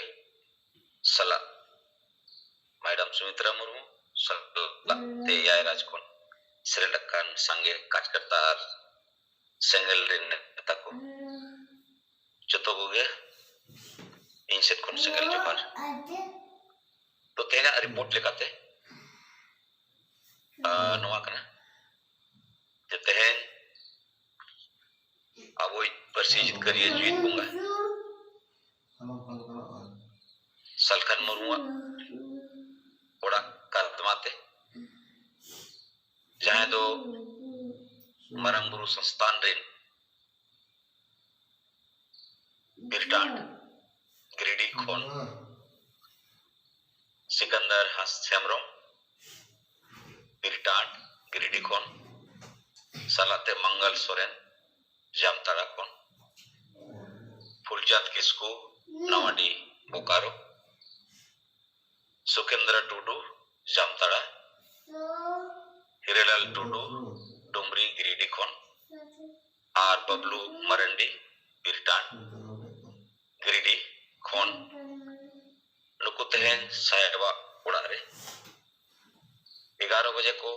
ᱥᱟᱞᱟᱜ ᱢᱮᱰᱟᱢ ᱥᱩᱢᱤᱛᱨᱟ ᱢᱩᱨᱢᱩ ᱥᱟᱞᱟᱜ ᱛᱮ ᱮᱭᱟᱭ ᱨᱟᱡᱽ ᱠᱷᱚᱱ ᱥᱮᱞᱮᱫ ᱟᱠᱟᱱ ᱥᱟᱸᱜᱮ ᱠᱟᱡᱽᱠᱟᱨᱛᱟ ᱟᱨ ᱥᱮᱸᱜᱮᱞ ᱨᱮᱱ ᱱᱮᱛᱟ ᱠᱚ, ᱡᱚᱛᱚ ᱠᱚᱜᱮ ᱤᱧ ᱥᱮᱫ ᱠᱷᱚᱱ ᱥᱮᱸᱜᱮᱞ ᱡᱚᱦᱟᱨ᱾ ᱛᱚ, ᱛᱮᱦᱮᱧᱟᱜ ᱨᱤᱯᱳᱨᱴ ᱞᱮᱠᱟᱛᱮ, ᱟᱨ ᱱᱚᱣᱟ ᱠᱟᱱᱟ ᱡᱮ ᱛᱮᱦᱮᱧ ᱟᱵᱚᱭᱤᱡ ᱯᱟᱹᱨᱥᱤ ᱡᱤᱛᱠᱟᱹᱨᱤᱭᱟᱹ ᱡᱤᱣᱤᱫ ᱵᱚᱸᱜᱟ ᱥᱟᱞᱠᱷᱟᱱ ᱢᱩᱨᱢᱩᱣᱟᱜ ᱚᱲᱟᱜ ᱠᱟᱫᱢᱟ ᱛᱮ, ᱡᱟᱦᱟᱸᱭ ᱫᱚ ᱢᱟᱨᱟᱝ ᱵᱩᱨᱩ ᱥᱚᱝᱥᱛᱷᱟᱱ ᱨᱮᱱ ᱵᱤᱨᱴᱟᱸᱰ ᱜᱤᱨᱤᱰᱤ ᱠᱷᱚᱱ ᱥᱤᱠᱟᱱᱫᱟᱨ ᱦᱟᱸᱥ ᱦᱮᱢᱵᱨᱚᱢ, ᱵᱤᱨᱴᱟᱸᱰ ᱜᱤᱨᱤᱰᱤ ᱠᱷᱚᱱ, ᱥᱟᱞᱟᱜ ᱛᱮ ᱢᱚᱝᱜᱚᱞ ᱥᱚᱨᱮᱱ, ᱡᱟᱢᱛᱟᱲᱟ ᱠᱷᱚᱱ, ᱯᱷᱩᱞᱪᱟᱸᱫᱽ ᱠᱤᱥᱠᱩ, ᱱᱟᱣᱟᱰᱤ, ᱵᱳᱠᱟᱨᱳ, ᱥᱩᱠᱮᱱᱫᱨᱚ ᱴᱩᱰᱩ, ᱡᱟᱢᱛᱟᱲᱟ, ᱦᱤᱨᱟᱹᱞᱟᱞ ᱴᱩᱰᱩ, ᱰᱩᱢᱨᱤ, ᱜᱤᱨᱤᱰᱤ ᱠᱷᱚᱱ, ᱟᱨ ᱵᱟᱵᱞᱩ ᱢᱟᱨᱟᱱᱰᱤ, ᱵᱤᱨᱴᱟᱸᱰ ᱜᱤᱨᱤᱰᱤ ᱠᱷᱚᱱ᱾ ᱱᱩᱠᱩ ᱛᱮᱦᱮᱧ ᱥᱟᱦᱮᱵᱟᱜ ᱚᱲᱟᱜ ᱨᱮ ᱮᱜᱟᱨᱚ ᱵᱟᱡᱮ ᱠᱚ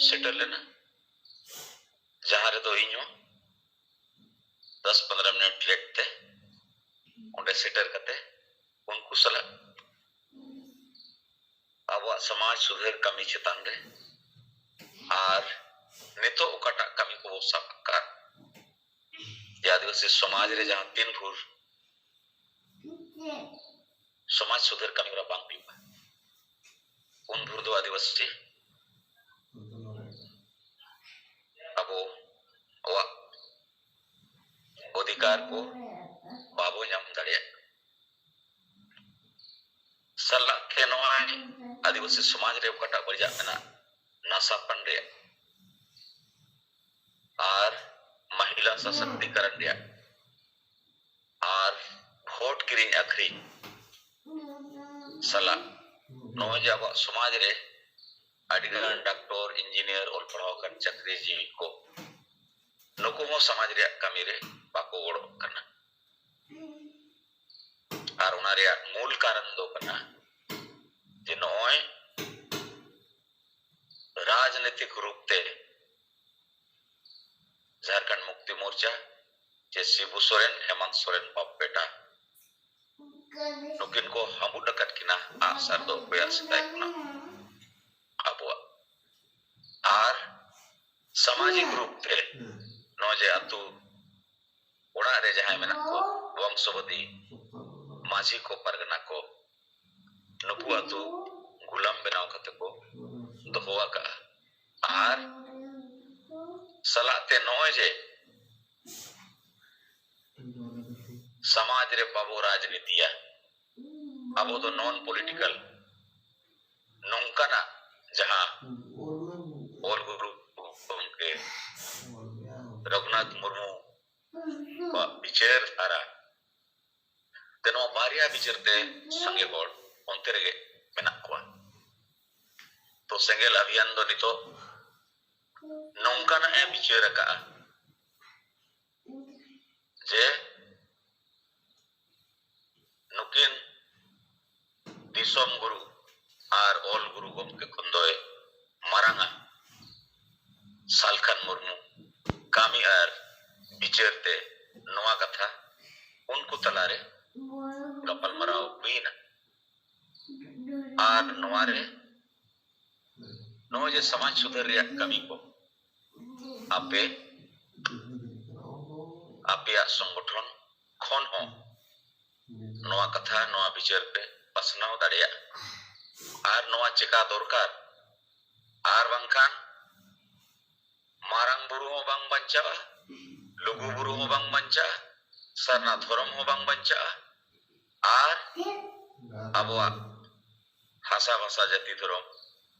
ᱥᱮᱴᱮᱨ ᱞᱮᱱᱟ, ᱡᱟᱦᱟᱸ ᱨᱮᱫᱚ ᱤᱧ ᱦᱚᱸ ᱫᱚᱥ ᱯᱚᱱᱫᱽᱨᱚ ᱢᱤᱱᱤᱴ ᱞᱮᱴ ᱛᱮ ᱚᱸᱰᱮ ᱥᱮᱴᱮᱨ ᱠᱟᱛᱮ ᱩᱱᱠᱩ ᱥᱟᱞᱟᱜ ᱟᱵᱚᱣᱟᱜ ᱥᱚᱢᱟᱡᱽ ᱥᱩᱫᱷᱟᱹᱨ ᱠᱟᱹᱢᱤ ᱪᱮᱛᱟᱱ ᱨᱮ ᱟᱨ ᱱᱤᱛᱚᱜ ᱚᱠᱟᱴᱟᱜ ᱠᱟᱹᱢᱤ ᱠᱚᱵᱚ ᱥᱟᱵ ᱟᱠᱟᱫ, ᱡᱮ ᱟᱹᱫᱤᱵᱟᱹᱥᱤ ᱥᱚᱢᱟᱡᱽ ᱨᱮ ᱡᱟᱦᱟᱸ ᱛᱤᱱ ᱵᱷᱳᱨ ᱥᱚᱢᱟᱡᱽ ᱥᱩᱫᱷᱟᱹᱨ ᱠᱟᱹᱢᱤ ᱦᱚᱨᱟ ᱵᱟᱝ ᱦᱩᱭᱩᱜᱼᱟ, ᱩᱱ ᱵᱷᱳᱨ ᱫᱚ ᱟᱹᱫᱤᱵᱟᱹᱥᱤ ᱟᱵᱚᱣᱟᱜ ᱚᱫᱷᱤᱠᱟᱨ ᱠᱚ ᱵᱟᱵᱚ ᱧᱟᱢ ᱫᱟᱲᱮᱭᱟᱜᱼᱟ᱾ ᱥᱟᱞᱟᱜ ᱛᱮ ᱱᱚᱣᱟ ᱟᱹᱫᱤᱵᱟᱹᱥᱤ ᱥᱚᱢᱟᱡᱽ ᱨᱮ ᱚᱠᱟᱴᱟᱜ ᱵᱟᱹᱲᱤᱡᱟᱜ ᱢᱮᱱᱟᱜ, ᱱᱟᱥᱟ ᱯᱟᱱ ᱨᱮᱭᱟᱜ ᱟᱨ ᱢᱟᱦᱤᱞᱟ ᱥᱚᱥᱚᱠᱛᱤᱠᱟᱨᱚᱱ ᱨᱮᱭᱟᱜ ᱟᱨ ᱵᱷᱳᱴ ᱠᱤᱨᱤᱧ ᱟᱹᱠᱷᱨᱤᱧ ᱥᱟᱞᱟᱜ ᱱᱚᱜᱼᱚᱭ ᱡᱮ ᱟᱵᱚᱣᱟᱜ ᱥᱚᱢᱟᱡᱽ ᱨᱮ ᱟᱹᱰᱤᱜᱟᱱ ᱰᱟᱠᱛᱚᱨ, ᱤᱧᱡᱤᱱᱤᱭᱟᱨ, ᱚᱞ ᱯᱟᱲᱦᱟᱣ ᱟᱠᱟᱱ ᱪᱟᱹᱠᱨᱤ ᱡᱤᱣᱤ ᱠᱚ, ᱱᱩᱠᱩ ᱦᱚᱸ ᱥᱚᱢᱟᱡᱽ ᱨᱮᱭᱟᱜ ᱠᱟᱹᱢᱤ ᱨᱮ ᱵᱟᱠᱚ ᱜᱚᱲᱚᱜ ᱠᱟᱱᱟ᱾ ᱟᱨ ᱚᱱᱟ ᱨᱮᱭᱟᱜ ᱢᱩᱞ ᱠᱟᱨᱚᱱ ᱫᱚ ᱠᱟᱱᱟ ᱡᱮ ᱱᱚᱜᱼᱚᱭ ᱨᱟᱡᱽ ᱨᱟᱡᱽᱱᱤᱛᱤᱠ ᱨᱩᱯ ᱛᱮ ᱡᱷᱟᱨᱠᱷᱚᱸᱰ ᱢᱩᱠᱛᱤ ᱢᱳᱨᱪᱟ, ᱡᱮ ᱥᱤᱵᱩ ᱥᱚᱨᱮᱱ, ᱦᱮᱢᱟᱱᱛ ᱥᱚᱨᱮᱱ ᱵᱟᱯ ᱵᱮᱴᱟ, ᱱᱩᱠᱤᱱ ᱠᱚ ᱦᱟᱹᱢᱩᱫ ᱟᱠᱟᱫ ᱠᱤᱱᱟ ᱟᱜᱼᱥᱟᱨ ᱫᱚ ᱚᱠᱚᱭᱟᱜ ᱥᱮᱫᱟᱭ ᱠᱷᱚᱱᱟᱜ ᱟᱵᱚᱣᱟᱜ᱾ ᱟᱨ ᱥᱟᱢᱟᱡᱤᱠ ᱨᱩᱯ ᱛᱮ ᱱᱚᱜᱼᱚᱭ ᱡᱮ ᱟᱛᱳ ᱚᱲᱟᱜ ᱨᱮ ᱡᱟᱦᱟᱸᱭ ᱢᱮᱱᱟᱜ ᱠᱚ ᱵᱚᱝᱥᱚᱵᱚᱫᱤ ᱢᱟᱹᱡᱷᱤ ᱠᱚ, ᱯᱟᱨᱜᱟᱱᱟ ᱠᱚ, ᱱᱩᱠᱩ ᱟᱛᱳ ᱜᱩᱞᱟᱢ ᱵᱮᱱᱟᱣ ᱠᱟᱛᱮ ᱠᱚ ᱫᱚᱦᱚ ᱟᱠᱟᱫᱼᱟ᱾ ᱟᱨ ᱥᱟᱞᱟᱜ ᱛᱮ ᱱᱚᱜᱼᱚᱭ ᱡᱮ ᱥᱚᱢᱟᱡᱽ ᱨᱮ ᱵᱟᱵᱚ ᱨᱟᱡᱽᱱᱤᱛᱤᱭᱟ, ᱟᱵᱚ ᱫᱚ ᱱᱚᱱ ᱯᱚᱞᱤᱴᱤᱠᱟᱞ, ᱱᱚᱝᱠᱟᱱᱟᱜ ᱡᱟᱦᱟᱸ ᱚᱞ ᱜᱩᱨᱩ ᱜᱚᱢᱠᱮ ᱨᱚᱜᱷᱩᱱᱟᱛᱷ ᱢᱩᱨᱢᱩ ᱠᱚᱣᱟᱜ ᱵᱤᱪᱟᱹᱨ ᱫᱷᱟᱨᱟ ᱛᱮ, ᱱᱚᱣᱟ ᱵᱟᱨᱭᱟ ᱵᱤᱪᱟᱹᱨ ᱛᱮ ᱥᱟᱸᱜᱮ ᱦᱚᱲ ᱚᱱᱛᱮ ᱨᱮᱜᱮ ᱢᱮᱱᱟᱜ ᱠᱚᱣᱟ᱾ ᱛᱚ ᱥᱮᱸᱜᱮᱞ ᱟᱵᱷᱤᱭᱟᱱ ᱫᱚ ᱱᱤᱛᱚᱜ ᱱᱚᱝᱠᱟᱱᱟᱜ ᱮ ᱵᱤᱪᱟᱹᱨ ᱟᱠᱟᱫᱼᱟ ᱡᱮ ᱱᱩᱠᱤᱱ ᱫᱤᱥᱚᱢ ᱜᱩᱨᱩ ᱟᱨ ᱚᱞ ᱜᱩᱨᱩ ᱜᱚᱢᱠᱮ ᱠᱷᱚᱱ ᱫᱚᱭ ᱢᱟᱨᱟᱝᱟ᱾ ᱥᱟᱞᱠᱷᱟᱱ ᱢᱩᱨᱢᱩ ᱠᱟᱹᱢᱤ ᱟᱨ ᱵᱤᱪᱟᱹᱨ ᱛᱮ ᱱᱚᱣᱟ ᱠᱟᱛᱷᱟ ᱩᱱᱠᱩ ᱛᱟᱞᱟᱨᱮ ᱜᱟᱯᱟᱞᱢᱟᱨᱟᱣ ᱦᱩᱭᱮᱱᱟ᱾ ᱟᱨ ᱱᱚᱣᱟ ᱨᱮ ᱱᱚᱜᱼᱚᱭ ᱡᱮ ᱥᱚᱢᱟᱡᱽ ᱥᱩᱫᱷᱟᱹᱨ ᱨᱮᱭᱟᱜ ᱠᱟᱹᱢᱤ ᱠᱚ ᱟᱯᱮ ᱟᱯᱮᱭᱟᱜ ᱥᱚᱝᱜᱚᱴᱷᱚᱱ ᱠᱷᱚᱱ ᱦᱚᱸ ᱱᱚᱣᱟ ᱠᱟᱛᱷᱟ, ᱱᱚᱣᱟ ᱵᱤᱪᱟᱹᱨ ᱯᱮ ᱯᱟᱥᱱᱟᱣ ᱫᱟᱲᱮᱭᱟᱜᱼᱟ᱾ ᱟᱨ ᱱᱚᱣᱟ ᱪᱮᱠᱟ ᱫᱚᱨᱠᱟᱨ, ᱟᱨ ᱵᱟᱝᱠᱷᱟᱱ ᱢᱟᱨᱟᱝ ᱵᱩᱨᱩ ᱦᱚᱸ ᱵᱟᱝ ᱵᱟᱧᱪᱟᱜᱼᱟ, ᱞᱩᱜᱩ ᱵᱩᱨᱩ ᱦᱚᱸ ᱵᱟᱝ ᱵᱟᱧᱪᱟᱜᱼᱟ, ᱥᱟᱨᱱᱟ ᱫᱷᱚᱨᱚᱢ ᱦᱚᱸ ᱵᱟᱝ ᱵᱟᱧᱪᱟᱜᱼᱟ, ᱟᱨ ᱟᱵᱚᱣᱟᱜ ᱦᱟᱥᱟ ᱵᱷᱟᱥᱟ ᱡᱟᱹᱛᱤ ᱫᱷᱚᱨᱚᱢ,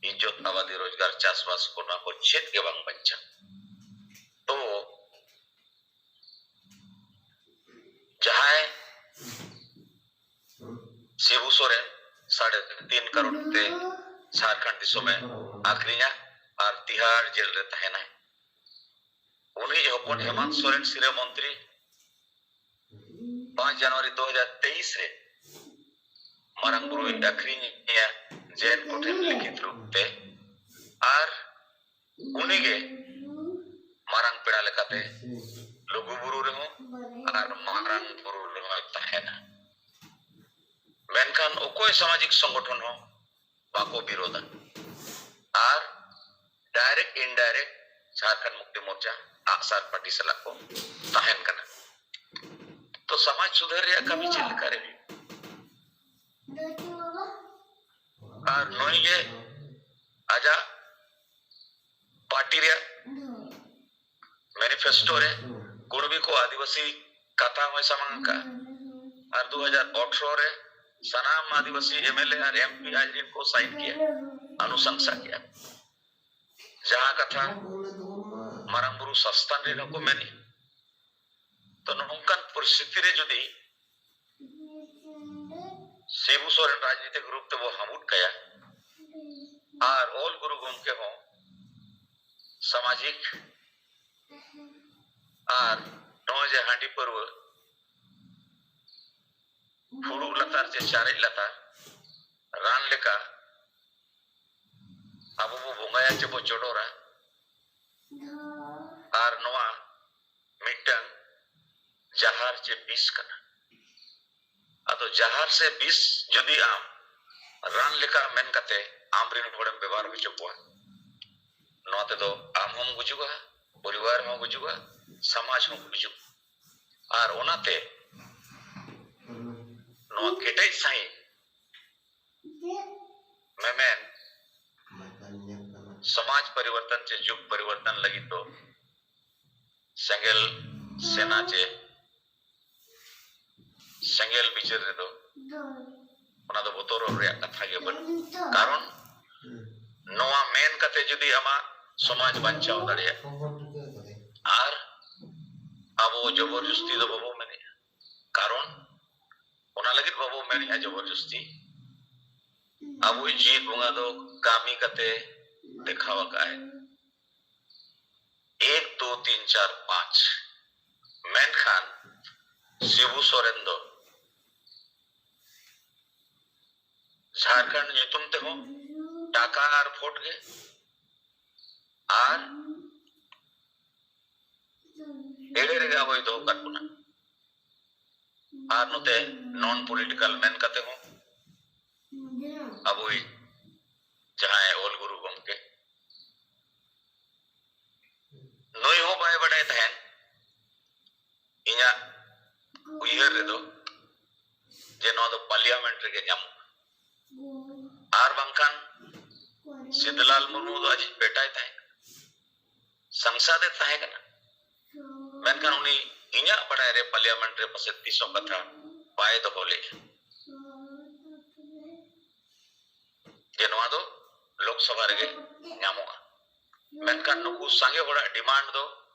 ᱤᱡᱽᱡᱚᱛ ᱟᱵᱟᱫᱤ ᱨᱳᱡᱽᱜᱟᱨ ᱪᱟᱥᱵᱟᱥ ᱠᱚ, ᱱᱚᱣᱟ ᱠᱚ ᱪᱮᱫ ᱜᱮ ᱵᱟᱝ ᱵᱟᱧᱪᱟᱜᱼᱟ᱾ ᱛᱚ ᱡᱟᱦᱟᱸᱭ ᱥᱤᱵᱩ ᱥᱚᱨᱮᱱ ᱥᱟᱲᱮ ᱛᱤᱱ ᱠᱟᱨᱚᱲ ᱛᱮ ᱡᱷᱟᱲᱠᱷᱚᱸᱰ ᱫᱤᱥᱚᱢᱮ ᱟᱹᱠᱷᱨᱤᱧᱟ ᱟᱨ ᱛᱤᱦᱟᱲ ᱡᱮᱞ ᱨᱮ ᱛᱟᱦᱮᱱᱟᱭ, ᱩᱱᱤ ᱦᱚᱯᱚᱱ ᱦᱮᱢᱟᱱᱛ ᱥᱚᱨᱮᱱ ᱥᱤᱨᱟᱹ ᱢᱚᱱᱛᱨᱤ ᱯᱟᱸᱪ ᱡᱟᱱᱩᱣᱟᱨᱤ ᱫᱩ ᱦᱟᱡᱟᱨ ᱛᱮᱭᱤᱥ ᱨᱮ ᱢᱟᱨᱟᱝ ᱵᱩᱨᱩᱭ ᱟᱹᱠᱷᱨᱤᱧᱮᱭᱟ ᱡᱮᱱ ᱠᱚᱴᱷᱮᱱ ᱞᱤᱠᱷᱤᱛ ᱨᱩᱯ ᱛᱮ᱾ ᱟᱨ ᱩᱱᱤᱜᱮ ᱢᱟᱨᱟᱝ ᱯᱮᱲᱟ ᱞᱮᱠᱟᱛᱮ ᱞᱩᱜᱩ ᱵᱩᱨᱩ ᱨᱮᱦᱚᱸ ᱟᱨ ᱢᱟᱨᱟᱝ ᱵᱩᱨᱩ ᱨᱮᱦᱚᱸᱭ ᱛᱟᱦᱮᱱᱟ᱾ ᱢᱮᱱᱠᱷᱟᱱ ᱚᱠᱚᱭ ᱥᱟᱢᱟᱡᱤᱠ ᱥᱚᱝᱜᱚᱴᱷᱚᱱ ᱦᱚᱸ ᱵᱟᱠᱚ ᱵᱤᱨᱳᱫᱟ᱾ ᱟᱨ direct indirect ᱡᱷᱟᱨᱠᱷᱚᱸᱰ ᱢᱩᱠᱛᱤ ᱢᱳᱨᱪᱟ ᱟᱜᱼᱥᱟᱨ ᱯᱟᱹᱴᱤ ᱥᱟᱞᱟᱜ ᱠᱚ ᱛᱟᱦᱮᱱ ᱠᱟᱱᱟ᱾ ᱛᱚ ᱥᱚᱢᱟᱡᱽ ᱥᱩᱫᱷᱟᱹᱨ ᱨᱮᱭᱟᱜ ᱠᱟᱹᱢᱤ ᱪᱮᱫ ᱞᱮᱠᱟ ᱨᱮ ᱦᱩᱭᱩᱜᱼᱟ? ᱟᱨ ᱱᱩᱭ ᱜᱮ ᱟᱡᱟᱜ ᱯᱟᱨᱴᱤ ᱨᱮᱭᱟᱜ ᱢᱮᱱᱤᱯᱷᱮᱥᱴᱳ ᱨᱮ ᱠᱩᱲᱢᱤ ᱠᱚ ᱟᱹᱫᱤᱵᱟᱹᱥᱤ ᱠᱟᱛᱷᱟ ᱦᱚᱸᱭ ᱥᱟᱢᱟᱝ ᱟᱠᱟᱫᱼᱟ᱾ ᱟᱨ ᱫᱩ ᱦᱟᱡᱟᱨ ᱟᱴᱷᱨᱚ ᱨᱮ ᱥᱟᱱᱟᱢ ᱟᱹᱫᱤᱵᱟᱹᱥᱤ ᱮᱢᱮᱞᱮ ᱟᱨ ᱮᱢᱯᱤ ᱟᱡ ᱨᱮᱱ ᱠᱚ ᱥᱟᱭᱤᱱ ᱠᱮᱜᱼᱟ, ᱟᱱᱩᱥᱟᱝᱥᱟ ᱠᱮᱜᱼᱟ᱾ ᱡᱟᱦᱟᱸ ᱠᱟᱛᱷᱟ ᱢᱟᱨᱟᱝ ᱵᱩᱨᱩ ᱥᱟᱥᱛᱟᱱ ᱨᱮᱱ ᱦᱚᱸᱠᱚ ᱢᱮᱱᱮᱜᱼᱟ᱾ ᱛᱚ ᱱᱚᱝᱠᱟᱱ ᱯᱚᱨᱤᱥᱛᱷᱤᱛᱤ ᱨᱮ ᱡᱩᱫᱤ ᱥᱤᱵᱩ ᱥᱚᱨᱮᱱ ᱨᱟᱡᱽᱱᱤᱛᱤᱠ ᱨᱩᱯ ᱛᱮᱵᱚ ᱦᱟᱢᱩᱴ ᱠᱟᱭᱟ ᱟᱨ ᱚᱞ ᱜᱩᱨᱩ ᱜᱚᱢᱠᱮ ᱦᱚᱸ ᱥᱟᱢᱟᱡᱤᱠ ᱟᱨ ᱱᱚᱜᱼᱚᱭ ᱡᱮ ᱦᱟᱺᱰᱤ ᱯᱟᱹᱨᱣᱟᱹ ᱯᱷᱩᱲᱩᱜ ᱞᱟᱛᱟᱨ ᱪᱮ ᱪᱟᱨᱮᱡ ᱞᱟᱛᱟᱨ ᱨᱟᱱ ᱞᱮᱠᱟ ᱟᱵᱚ ᱵᱚ ᱵᱚᱸᱜᱟᱭᱟ ᱪᱮ ᱵᱚ ᱪᱚᱰᱚᱨᱟ, ᱟᱨ ᱱᱚᱣᱟ ᱢᱤᱫᱴᱟᱝ ᱡᱟᱦᱟᱨ ᱪᱮ ᱵᱤᱥ ᱠᱟᱱᱟ᱾ ᱟᱫᱚ ᱡᱟᱦᱟᱨ ᱥᱮ ᱵᱤᱥ ᱡᱩᱫᱤ ᱟᱢ ᱨᱟᱱ ᱞᱮᱠᱟ ᱢᱮᱱ ᱠᱟᱛᱮ ᱟᱢᱨᱮᱱ ᱦᱚᱲᱮᱢ ᱵᱮᱵᱚᱦᱟᱨ ᱦᱚᱪᱚ ᱠᱚᱣᱟ, ᱱᱚᱣᱟ ᱛᱮᱫᱚ ᱟᱢ ᱦᱚᱸᱢ ᱜᱩᱡᱩᱜᱼᱟ, ᱯᱚᱨᱤᱵᱟᱨ ᱦᱚᱸ ᱜᱩᱡᱩᱜᱼᱟ, ᱥᱚᱢᱟᱡᱽ ᱦᱚᱸ ᱜᱩᱡᱩᱜᱼᱟ᱾ ᱟᱨ ᱚᱱᱟᱛᱮ ᱱᱚᱣᱟ ᱠᱮᱴᱮᱡ ᱥᱟᱺᱦᱤᱡ ᱢᱮᱢᱮᱱ ᱥᱚᱢᱟᱡᱽ ᱯᱚᱨᱤᱵᱚᱨᱛᱚᱱ ᱪᱮ ᱡᱩᱜᱽ ᱯᱚᱨᱤᱵᱚᱨᱛᱚᱱ ᱞᱟᱹᱜᱤᱫ ᱫᱚ ᱥᱮᱸᱜᱮᱞ ᱥᱮᱱᱟ ᱪᱮ ᱥᱮᱸᱜᱮᱞ ᱵᱤᱪᱟᱹᱨ ᱨᱮᱫᱚ ᱚᱱᱟ ᱫᱚ ᱵᱚᱛᱚᱨᱚᱜ ᱨᱮᱭᱟᱜ ᱠᱟᱛᱷᱟ ᱜᱮ ᱵᱟᱹᱱᱩᱜᱼᱟ᱾ ᱠᱟᱨᱚᱱ ᱱᱚᱣᱟ ᱢᱮᱱ ᱠᱟᱛᱮ ᱡᱩᱫᱤ ᱟᱢᱟᱜ ᱥᱚᱢᱟᱡᱽ ᱵᱟᱧᱪᱟᱣ ᱫᱟᱲᱮᱭᱟᱜᱼᱟ, ᱟᱨ ᱟᱵᱚ ᱡᱚᱵᱚᱨ ᱡᱚᱥᱛᱤ ᱫᱚ ᱵᱟᱵᱚ ᱢᱮᱱᱮᱜᱼᱟ, ᱠᱟᱨᱚᱱ ᱚᱱᱟ ᱞᱟᱹᱜᱤᱫ ᱵᱟᱵᱚ ᱢᱮᱱᱮᱜᱼᱟ ᱡᱚᱵᱚᱨ ᱡᱚᱥᱛᱤ, ᱟᱵᱚᱭᱤᱡ ᱡᱤᱣᱤᱫ ᱵᱚᱸᱜᱟ ᱫᱚ ᱠᱟᱹᱢᱤ ᱠᱟᱛᱮ ᱫᱮᱠᱷᱟᱣ ᱟᱠᱟᱫᱼᱟᱭ, ᱮᱠ ᱫᱩ ᱛᱤᱱ ᱪᱟᱨ ᱯᱟᱸᱪ᱾ ᱢᱮᱱᱠᱷᱟᱱ ᱥᱤᱵᱩ ᱥᱚᱨᱮᱱ ᱫᱚ ᱡᱷᱟᱲᱠᱷᱚᱸᱰ ᱧᱩᱛᱩᱢ ᱛᱮᱦᱚᱸ ᱴᱟᱠᱟ ᱟᱨ ᱵᱷᱳᱴ ᱜᱮ, ᱟᱨ ᱮᱲᱮ ᱨᱮᱜᱮ ᱟᱵᱚᱭ ᱫᱚᱦᱚ ᱠᱟᱫ ᱵᱚᱱᱟ᱾ ᱟᱨ ᱱᱚᱛᱮ ᱱᱚᱱ ᱯᱚᱞᱤᱴᱤᱠᱟᱞ ᱢᱮᱱ ᱠᱟᱛᱮ ᱦᱚᱸ ᱟᱵᱚᱭᱤᱡ ᱡᱟᱦᱟᱸᱭ ᱚᱞ ᱜᱩᱨᱩ ᱜᱚᱢᱠᱮ, ᱱᱩᱭ ᱦᱚᱸ ᱵᱟᱭ ᱵᱟᱰᱟᱭ ᱛᱟᱦᱮᱱ ᱤᱧᱟᱹᱜ ᱩᱭᱦᱟᱹᱨ ᱨᱮᱫᱚ ᱡᱮ ᱱᱚᱣᱟ ᱫᱚ ᱯᱟᱨᱞᱤᱭᱟᱢᱮᱱᱴ ᱨᱮᱜᱮ ᱧᱟᱢᱚᱜᱼᱟ᱾ ᱟᱨ ᱵᱟᱝᱠᱷᱟᱱ ᱥᱤᱫᱷᱩᱞᱟᱞ ᱢᱩᱨᱢᱩ ᱫᱚ ᱟᱡᱤᱡ ᱵᱮᱴᱟᱭ ᱛᱟᱦᱮᱸ ᱠᱟᱱᱟ, ᱥᱟᱝᱥᱟᱫ ᱮ ᱛᱟᱦᱮᱸ ᱠᱟᱱᱟ, ᱢᱮᱱᱠᱷᱟᱱ ᱩᱱᱤ ᱤᱧᱟᱹᱜ ᱵᱟᱰᱟᱭ ᱨᱮ ᱯᱟᱨᱞᱤᱭᱟᱢᱮᱱᱴ ᱨᱮ ᱯᱟᱥᱮᱡ ᱛᱤᱥ ᱦᱚᱸ ᱠᱟᱛᱷᱟ ᱵᱟᱭ ᱫᱚᱦᱚ ᱞᱮᱫᱼᱟ ᱡᱮ ᱱᱚᱣᱟ ᱫᱚ ᱞᱳᱠᱥᱚᱵᱷᱟ ᱨᱮᱜᱮ ᱧᱟᱢᱚᱜᱼᱟ᱾ ᱢᱮᱱᱠᱷᱟᱱ ᱱᱩᱠᱩ ᱥᱟᱸᱜᱮ ᱦᱚᱲᱟᱜ ᱰᱤᱢᱟᱱᱰ ᱫᱚ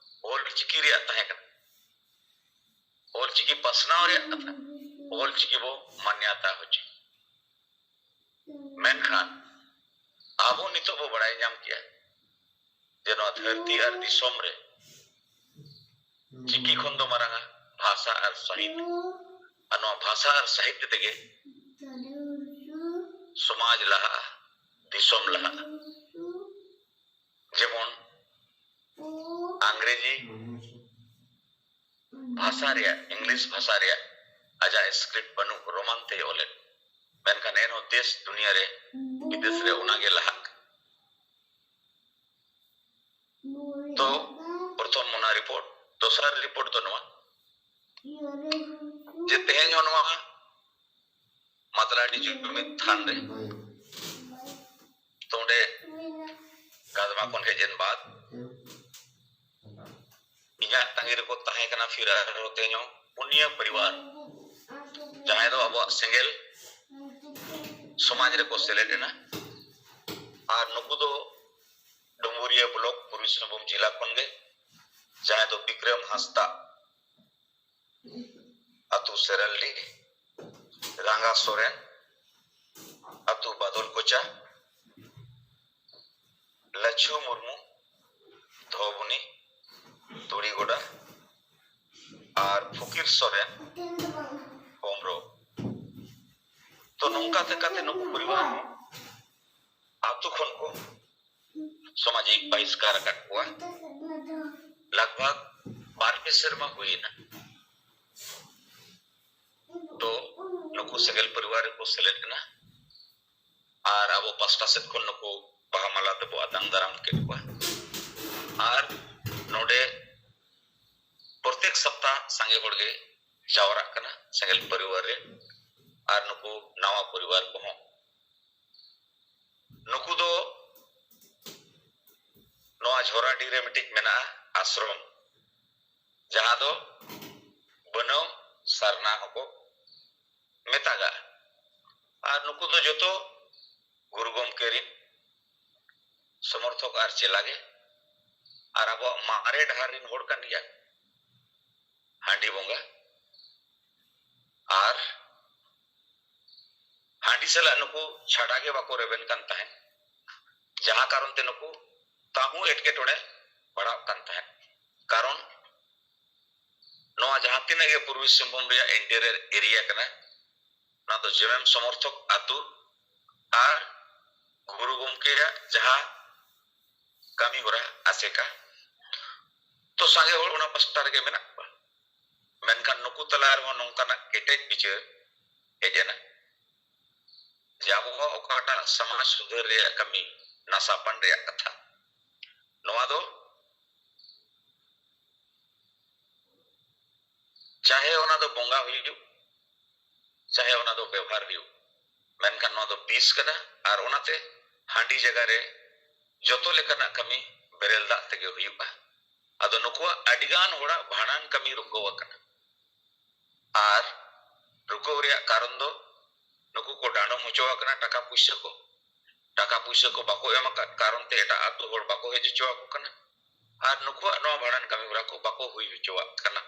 ᱚᱞ ᱪᱤᱠᱤ ᱨᱮᱭᱟᱜ ᱛᱟᱦᱮᱸ ᱠᱟᱱᱟ, ᱚᱞ ᱪᱤᱠᱤ ᱯᱟᱥᱱᱟᱣ ᱨᱮᱭᱟᱜ ᱠᱟᱛᱷᱟ, ᱚᱞ ᱪᱤᱠᱤ ᱵᱚ ᱢᱟᱱᱭᱟᱛᱟ ᱦᱚᱪᱚ᱾ ᱢᱮᱱᱠᱷᱟᱱ ᱟᱵᱚ ᱱᱤᱛᱚᱜ ᱵᱚ ᱵᱟᱲᱟᱭ ᱧᱟᱢ ᱠᱮᱜᱼᱟ ᱡᱮ ᱱᱚᱣᱟ ᱫᱷᱟᱹᱨᱛᱤ ᱟᱨ ᱫᱤᱥᱚᱢ ᱨᱮ ᱪᱤᱠᱤ ᱠᱷᱚᱱ ᱫᱚ ᱢᱟᱨᱟᱝᱟ ᱵᱷᱟᱥᱟ ᱟᱨ ᱥᱟᱦᱤᱛ᱾ ᱟᱨ ᱱᱚᱣᱟ ᱵᱷᱟᱥᱟ ᱟᱨ ᱥᱟᱦᱤᱛ ᱛᱮᱜᱮ ᱥᱚᱢᱟᱡᱽ ᱞᱟᱦᱟᱜᱼᱟ, ᱫᱤᱥᱚᱢ ᱞᱟᱦᱟᱜᱼᱟ᱾ ᱡᱮᱢᱚᱱ ᱟᱝᱨᱮᱡᱤ ᱵᱷᱟᱥᱟ ᱨᱮᱭᱟᱜ, ᱤᱝᱞᱤᱥ ᱵᱷᱟᱥᱟ ᱨᱮᱭᱟᱜ ᱟᱡᱟᱜ ᱥᱠᱨᱤᱯᱴ ᱵᱟᱹᱱᱩᱜ, ᱨᱳᱢᱟᱱ ᱛᱮᱭ ᱚᱞᱮᱫ, ᱢᱮᱱᱠᱷᱟᱱ ᱮᱱᱦᱚᱸ ᱫᱮᱥ ᱫᱩᱱᱤᱭᱟᱹ ᱨᱮ, ᱵᱤᱫᱮᱥ ᱨᱮ ᱚᱱᱟᱜᱮ ᱞᱟᱦᱟᱜ ᱠᱟᱱᱟ᱾ ᱛᱚ ᱯᱨᱚᱛᱷᱚᱢ ᱚᱱᱟ ᱨᱤᱯᱳᱨᱴ, ᱫᱚᱥᱟᱨ ᱨᱤᱯᱳᱨᱴ ᱫᱚ ᱱᱚᱣᱟ ᱡᱮ ᱛᱮᱦᱮᱧ ᱦᱚᱸ ᱱᱚᱣᱟ ᱢᱟᱛᱞᱟᱰᱤ ᱡᱩᱢᱤᱫ ᱛᱷᱟᱱ ᱨᱮ, ᱛᱚ ᱚᱸᱰᱮ ᱜᱟᱫᱢᱟ ᱠᱷᱚᱱ ᱦᱮᱡ ᱮᱱ ᱵᱟᱫ ᱤᱧᱟᱹᱜ ᱛᱟᱺᱜᱤ ᱨᱮᱠᱚ ᱛᱟᱦᱮᱸ ᱠᱟᱱᱟ ᱯᱷᱤᱨ ᱟᱨᱦᱚᱸ ᱛᱮᱦᱮᱧ ᱦᱚᱸ ᱯᱩᱱᱭᱟᱹ ᱯᱚᱨᱤᱵᱟᱨ, ᱡᱟᱦᱟᱸᱭ ᱫᱚ ᱟᱵᱚᱣᱟᱜ ᱥᱮᱸᱜᱮᱞ ᱥᱚᱢᱟᱡᱽ ᱨᱮᱠᱚ ᱥᱮᱞᱮᱫ ᱮᱱᱟ᱾ ᱟᱨ ᱱᱩᱠᱩ ᱫᱚ ᱰᱩᱢᱩᱨᱤᱭᱟᱹ ᱵᱞᱚᱠ, ᱯᱩᱨᱵᱤ ᱥᱤᱝᱵᱷᱩᱢ ᱡᱮᱞᱟ ᱠᱷᱚᱱ ᱜᱮ, ᱡᱟᱦᱟᱸᱭ ᱫᱚ ᱵᱤᱠᱨᱚᱢ ᱦᱟᱸᱥᱫᱟ, ᱟᱹᱛᱩ ᱥᱮᱨᱮᱞᱰᱤ, ᱨᱟᱸᱜᱟ ᱥᱚᱨᱮᱱ, ᱟᱹᱛᱩ ᱵᱟᱫᱚᱞ ᱠᱚᱪᱟ, ᱞᱟᱪᱷᱩ ᱢᱩᱨᱢᱩ, ᱫᱷᱚᱵᱩᱱᱤ, ᱛᱩᱲᱤᱜᱚᱰᱟ, ᱟᱨ ᱯᱷᱚᱠᱤᱨ ᱥᱚᱨᱮᱱ, ᱵᱚᱢᱨᱳ᱾ ᱛᱚ ᱱᱚᱝᱠᱟ ᱛᱮ ᱠᱟᱛᱮ ᱱᱩᱠᱩ ᱯᱚᱨᱤᱵᱟᱨ ᱦᱚᱸ ᱟᱹᱛᱩ ᱠᱷᱚᱱ ᱠᱚ ᱥᱟᱢᱟᱡᱤᱠ ᱵᱟᱦᱤᱥᱠᱟᱨ ᱟᱠᱟᱫ ᱠᱚᱣᱟ᱾ ᱞᱟᱜᱽᱵᱷᱟᱜᱽ ᱵᱟᱨ ᱯᱮ ᱥᱮᱨᱢᱟ ᱦᱩᱭᱮᱱᱟ᱾ ᱛᱚ ᱱᱩᱠᱩ ᱥᱮᱸᱜᱮᱞ ᱯᱚᱨᱤᱵᱟᱨ ᱨᱮᱠᱚ ᱥᱮᱞᱮᱫ ᱮᱱᱟ᱾ ᱟᱨ ᱟᱵᱚ ᱯᱟᱥᱴᱟ ᱥᱮᱫ ᱠᱷᱚᱱ ᱱᱩᱠᱩ ᱵᱟᱦᱟ ᱢᱟᱞᱟ ᱛᱮᱵᱚ ᱟᱛᱟᱝ ᱫᱟᱨᱟᱢ ᱠᱮᱫ ᱠᱚᱣᱟ᱾ ᱟᱨ ᱱᱚᱰᱮ ᱯᱨᱚᱛᱮᱠ ᱥᱟᱯᱛᱟ ᱥᱟᱸᱜᱮ ᱦᱚᱲ ᱜᱮ ᱡᱟᱣᱨᱟᱜ ᱠᱟᱱᱟ ᱥᱮᱸᱜᱮᱞ ᱯᱚᱨᱤᱵᱟᱨ ᱨᱮ, ᱟᱨ ᱱᱩᱠᱩ ᱱᱟᱣᱟ ᱯᱚᱨᱤᱵᱟᱨ ᱠᱚᱦᱚᱸ᱾ ᱱᱩᱠᱩ ᱫᱚ ᱱᱚᱣᱟ ᱡᱷᱚᱨᱟᱰᱤ ᱨᱮ ᱢᱤᱫᱴᱤᱡ ᱢᱮᱱᱟᱜᱼᱟ ᱟᱥᱨᱚᱢ, ᱡᱟᱦᱟᱸ ᱫᱚ ᱵᱟᱹᱱᱟᱹᱣ ᱥᱟᱨᱱᱟ ᱦᱚᱸᱠᱚ ᱢᱮᱛᱟᱜᱟᱜᱼᱟ᱾ ᱟᱨ ᱱᱩᱠᱩ ᱫᱚ ᱡᱚᱛᱚ ᱜᱩᱨᱩ ᱜᱚᱢᱠᱮ ᱨᱤᱱ ᱥᱚᱢᱚᱨᱛᱷᱚᱠ ᱟᱨ ᱪᱮᱞᱟ ᱜᱮ, ᱟᱨ ᱟᱵᱚᱣᱟᱜ ᱢᱟᱨᱮ ᱰᱟᱦᱟᱨ ᱨᱤᱱ ᱦᱚᱲ ᱠᱟᱱ ᱜᱮᱭᱟ᱾ ᱦᱟᱺᱰᱤ ᱵᱚᱸᱜᱟ ᱟᱨ ᱦᱟᱺᱰᱤ ᱥᱟᱞᱟᱜ ᱱᱩᱠᱩ ᱪᱷᱟᱰᱟ ᱜᱮ ᱵᱟᱠᱚ ᱨᱮᱵᱮᱱ ᱠᱟᱱ ᱛᱟᱦᱮᱸᱫ, ᱡᱟᱦᱟᱸ ᱠᱟᱨᱚᱱ ᱛᱮ ᱱᱩᱠᱩ ᱛᱟᱹᱦᱩ ᱮᱴᱠᱮᱴᱚᱬᱮ ᱯᱟᱲᱟᱜ ᱠᱟᱱ ᱛᱟᱦᱮᱸᱫ᱾ ᱠᱟᱨᱚᱱ ᱱᱚᱣᱟ ᱡᱟᱦᱟᱸ ᱛᱤᱱᱟᱹᱜ ᱜᱮ ᱯᱩᱨᱵᱤ ᱥᱤᱝᱵᱷᱩᱢ ᱨᱮᱭᱟᱜ ᱤᱱᱴᱤᱨᱤᱭᱟᱨ ᱮᱨᱤᱭᱟ ᱠᱟᱱᱟ, ᱚᱱᱟ ᱫᱚ ᱡᱮᱢᱮᱢ ᱥᱚᱢᱚᱨᱛᱷᱚᱠ ᱟᱹᱛᱩ ᱟᱨ ᱜᱩᱨᱩ ᱜᱚᱢᱠᱮᱭᱟᱜ ᱡᱟᱦᱟᱸ ᱠᱟᱹᱢᱤ ᱦᱚᱨᱟ ᱟᱥᱮᱠᱟ, ᱛᱚ ᱥᱟᱸᱜᱮ ᱦᱚᱲ ᱚᱱᱟ ᱯᱟᱥᱴᱟ ᱨᱮᱜᱮ ᱢᱮᱱᱟᱜ ᱠᱚᱣᱟ᱾ ᱢᱮᱱᱠᱷᱟᱱ ᱱᱩᱠᱩ ᱛᱟᱞᱟ ᱨᱮᱦᱚᱸ ᱱᱚᱝᱠᱟᱱᱟᱜ ᱠᱮᱴᱮᱡ ᱵᱤᱪᱟᱹᱨ ᱦᱮᱡ ᱮᱱᱟ ᱡᱮ ᱟᱵᱚ ᱦᱚᱸ ᱚᱠᱟᱴᱟᱜ ᱥᱚᱢᱟᱡᱽ ᱥᱩᱫᱷᱟᱹᱨ ᱨᱮᱭᱟᱜ ᱠᱟᱹᱢᱤ ᱱᱟᱥᱟᱯᱟᱱ ᱨᱮᱭᱟᱜ ᱠᱟᱛᱷᱟ, ᱱᱚᱣᱟ ᱫᱚ ᱪᱟᱦᱮ ᱚᱱᱟ ᱫᱚ ᱵᱚᱸᱜᱟ ᱦᱩᱭᱩᱜ, ᱪᱟᱦᱮ ᱚᱱᱟ ᱫᱚ ᱵᱮᱵᱷᱟᱨ ᱦᱩᱭᱩᱜ, ᱢᱮᱱᱠᱷᱟᱱ ᱱᱚᱣᱟ ᱫᱚ ᱵᱤᱥ ᱠᱟᱱᱟ᱾ ᱟᱨ ᱚᱱᱟᱛᱮ ᱦᱟᱺᱰᱤ ᱡᱟᱭᱜᱟ ᱨᱮ ᱡᱚᱛᱚ ᱞᱮᱠᱟᱱᱟᱜ ᱠᱟᱹᱢᱤ ᱵᱮᱨᱮᱞ ᱫᱟᱜ ᱛᱮᱜᱮ ᱦᱩᱭᱩᱜᱼᱟ᱾ ᱟᱫᱚ ᱱᱩᱠᱩᱣᱟᱜ ᱟᱹᱰᱤᱜᱟᱱ ᱦᱚᱲᱟᱜ ᱵᱷᱟᱸᱰᱟᱱ ᱠᱟᱹᱢᱤ ᱨᱩᱠᱟᱹᱣ ᱟᱠᱟᱱᱟ᱾ ᱟᱨ ᱨᱩᱠᱟᱹᱣ ᱨᱮᱭᱟᱜ ᱠᱟᱨᱚᱱ ᱫᱚ ᱱᱩᱠᱩ ᱠᱚ ᱰᱟᱸᱰᱚᱢ ᱦᱚᱪᱚ ᱟᱠᱟᱱᱟ ᱴᱟᱠᱟ ᱯᱩᱭᱥᱟᱹ ᱠᱚ᱾ ᱴᱟᱠᱟ ᱯᱩᱭᱥᱟᱹ ᱠᱚ ᱵᱟᱠᱚ ᱮᱢ ᱟᱠᱟᱫ ᱠᱟᱨᱚᱱ ᱛᱮ ᱮᱴᱟᱜ ᱟᱹᱛᱩ ᱦᱚᱲ ᱵᱟᱠᱚ ᱦᱮᱡ ᱦᱚᱪᱚ ᱟᱠᱚ ᱠᱟᱱᱟ᱾ ᱟᱨ ᱱᱩᱠᱩᱣᱟᱜ ᱱᱚᱣᱟ ᱵᱷᱟᱸᱰᱟᱱ ᱠᱟᱹᱢᱤ ᱦᱚᱨᱟ ᱠᱚ ᱵᱟᱠᱚ ᱦᱩᱭ ᱦᱚᱪᱚᱣᱟᱜ ᱠᱟᱱᱟ᱾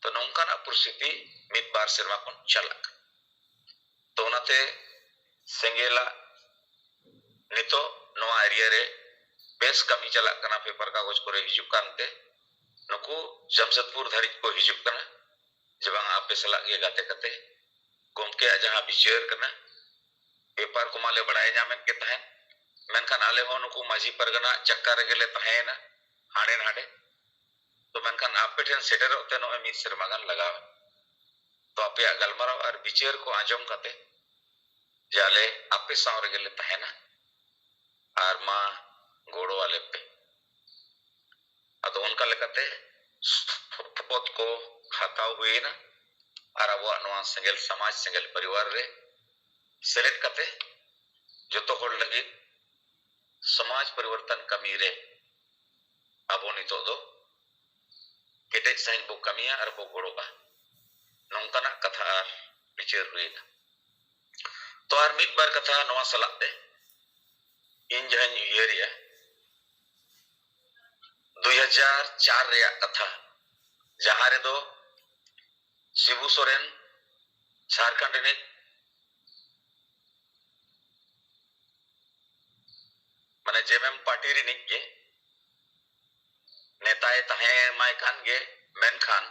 ᱛᱚ ᱱᱚᱝᱠᱟᱱᱟᱜ ᱯᱚᱨᱤᱥᱛᱷᱤᱛᱤ ᱢᱤᱫ ᱵᱟᱨ ᱥᱮᱨᱢᱟ ᱠᱷᱚᱱ ᱪᱟᱞᱟᱜ ᱠᱟᱱᱟ᱾ ᱛᱚ ᱚᱱᱟᱛᱮ ᱥᱮᱸᱜᱮᱞᱟᱜ ᱱᱤᱛᱚᱜ ᱱᱚᱣᱟ ᱮᱨᱤᱭᱟ ᱨᱮ ᱵᱮᱥ ᱠᱟᱹᱢᱤ ᱪᱟᱞᱟᱜ ᱠᱟᱱᱟ, ᱯᱮᱯᱟᱨ ᱠᱟᱜᱚᱡᱽ ᱠᱚᱨᱮ ᱦᱤᱡᱩᱜ ᱠᱟᱱᱛᱮ ᱱᱩᱠᱩ ᱡᱟᱢᱥᱮᱫᱽᱯᱩᱨ ᱫᱷᱟᱹᱨᱤᱡ ᱠᱚ ᱦᱤᱡᱩᱜ ᱠᱟᱱᱟ ᱡᱮ ᱵᱟᱝ ᱟᱯᱮ ᱥᱟᱞᱟᱜ ᱜᱮ ᱜᱟᱛᱮ ᱠᱟᱛᱮ ᱜᱚᱢᱠᱮᱭᱟᱜ ᱡᱟᱦᱟᱸ ᱵᱤᱪᱟᱹᱨ ᱠᱟᱱᱟ, ᱯᱮᱯᱟᱨ ᱠᱚᱢᱟ ᱞᱮ ᱵᱟᱲᱟᱭ ᱧᱟᱢᱮᱫ ᱜᱮ ᱛᱟᱦᱮᱸᱫ, ᱢᱮᱱᱠᱷᱟᱱ ᱟᱞᱮ ᱦᱚᱸ ᱱᱩᱠᱩ ᱢᱟᱹᱡᱷᱤ ᱯᱟᱨᱜᱟᱱᱟ ᱪᱟᱠᱟ ᱨᱮᱜᱮ ᱞᱮ ᱛᱟᱦᱮᱸᱭᱮᱱᱟ, ᱦᱟᱸᱰᱮ ᱱᱟᱰᱮ᱾ ᱛᱚ ᱢᱮᱱᱠᱷᱟᱱ ᱟᱯᱮ ᱴᱷᱮᱱ ᱥᱮᱴᱮᱨᱚᱜ ᱛᱮ ᱱᱚᱜᱼᱚᱭ ᱢᱤᱫ ᱥᱮᱨᱢᱟ ᱜᱟᱱ ᱞᱟᱜᱟᱣ ᱮᱱᱟ᱾ ᱛᱚ ᱟᱯᱮᱭᱟᱜ ᱜᱟᱞᱢᱟᱨᱟᱣ ᱟᱨ ᱵᱤᱪᱟᱹᱨ ᱠᱚ ᱟᱸᱡᱚᱢ ᱠᱟᱛᱮ ᱡᱮ ᱟᱞᱮ ᱟᱯᱮ ᱥᱟᱶ ᱨᱮᱜᱮ ᱞᱮ ᱛᱟᱦᱮᱱᱟ ᱟᱨ ᱢᱟ ᱜᱚᱲᱚ ᱟᱞᱮ ᱯᱮ᱾ ᱟᱫᱚ ᱚᱱᱠᱟ ᱞᱮᱠᱟᱛᱮ ᱥᱚᱯᱚᱛ ᱠᱚ ᱦᱟᱛᱟᱣ ᱦᱩᱭᱮᱱᱟ ᱟᱨ ᱟᱵᱚᱣᱟᱜ ᱱᱚᱣᱟ ᱥᱮᱸᱜᱮᱞ ᱥᱚᱢᱟᱡᱽ, ᱥᱮᱸᱜᱮᱞ ᱯᱚᱨᱤᱵᱟᱨ ᱨᱮ ᱥᱮᱞᱮᱫ ᱠᱟᱛᱮ ᱡᱚᱛᱚ ᱦᱚᱲ ᱞᱟᱹᱜᱤᱫ ᱥᱚᱢᱟᱡᱽ ᱯᱚᱨᱤᱵᱚᱨᱛᱚᱱ ᱠᱟᱹᱢᱤ ᱨᱮ ᱟᱵᱚ ᱱᱤᱛᱚᱜ ᱫᱚ ᱠᱮᱴᱮᱡ ᱥᱟᱺᱦᱤᱡ ᱵᱚ ᱠᱟᱹᱢᱤᱭᱟ ᱟᱨ ᱵᱚ ᱜᱚᱲᱚᱜᱼᱟ᱾ ᱱᱚᱝᱠᱟᱱᱟᱜ ᱠᱟᱛᱷᱟ ᱟᱨ ᱵᱤᱪᱟᱹᱨ ᱦᱩᱭᱮᱱᱟ᱾ ᱛᱚ ᱟᱨ ᱢᱤᱫ ᱵᱟᱨ ᱠᱟᱛᱷᱟ ᱱᱚᱣᱟ ᱥᱟᱞᱟᱜ ᱛᱮ ᱤᱧ ᱡᱟᱦᱟᱸᱧ ᱩᱭᱦᱟᱹᱨᱮᱜᱼᱟ, ᱫᱩᱭ ᱦᱟᱡᱟᱨ ᱪᱟᱨ ᱨᱮᱭᱟᱜ ᱠᱟᱛᱷᱟ, ᱡᱟᱦᱟᱸ ᱨᱮᱫᱚ ᱥᱤᱵᱩ ᱥᱚᱨᱮᱱ ᱡᱷᱟᱲᱠᱷᱚᱸᱰ ᱨᱤᱱᱤᱡ, ᱢᱟᱱᱮ ᱡᱮᱢᱮᱢ ᱯᱟᱨᱴᱤ ᱨᱤᱱᱤᱡ ᱜᱮ ᱱᱮᱛᱟᱭ ᱛᱟᱦᱮᱸ ᱢᱟᱭ ᱠᱟᱱ ᱜᱮ, ᱢᱮᱱᱠᱷᱟᱱ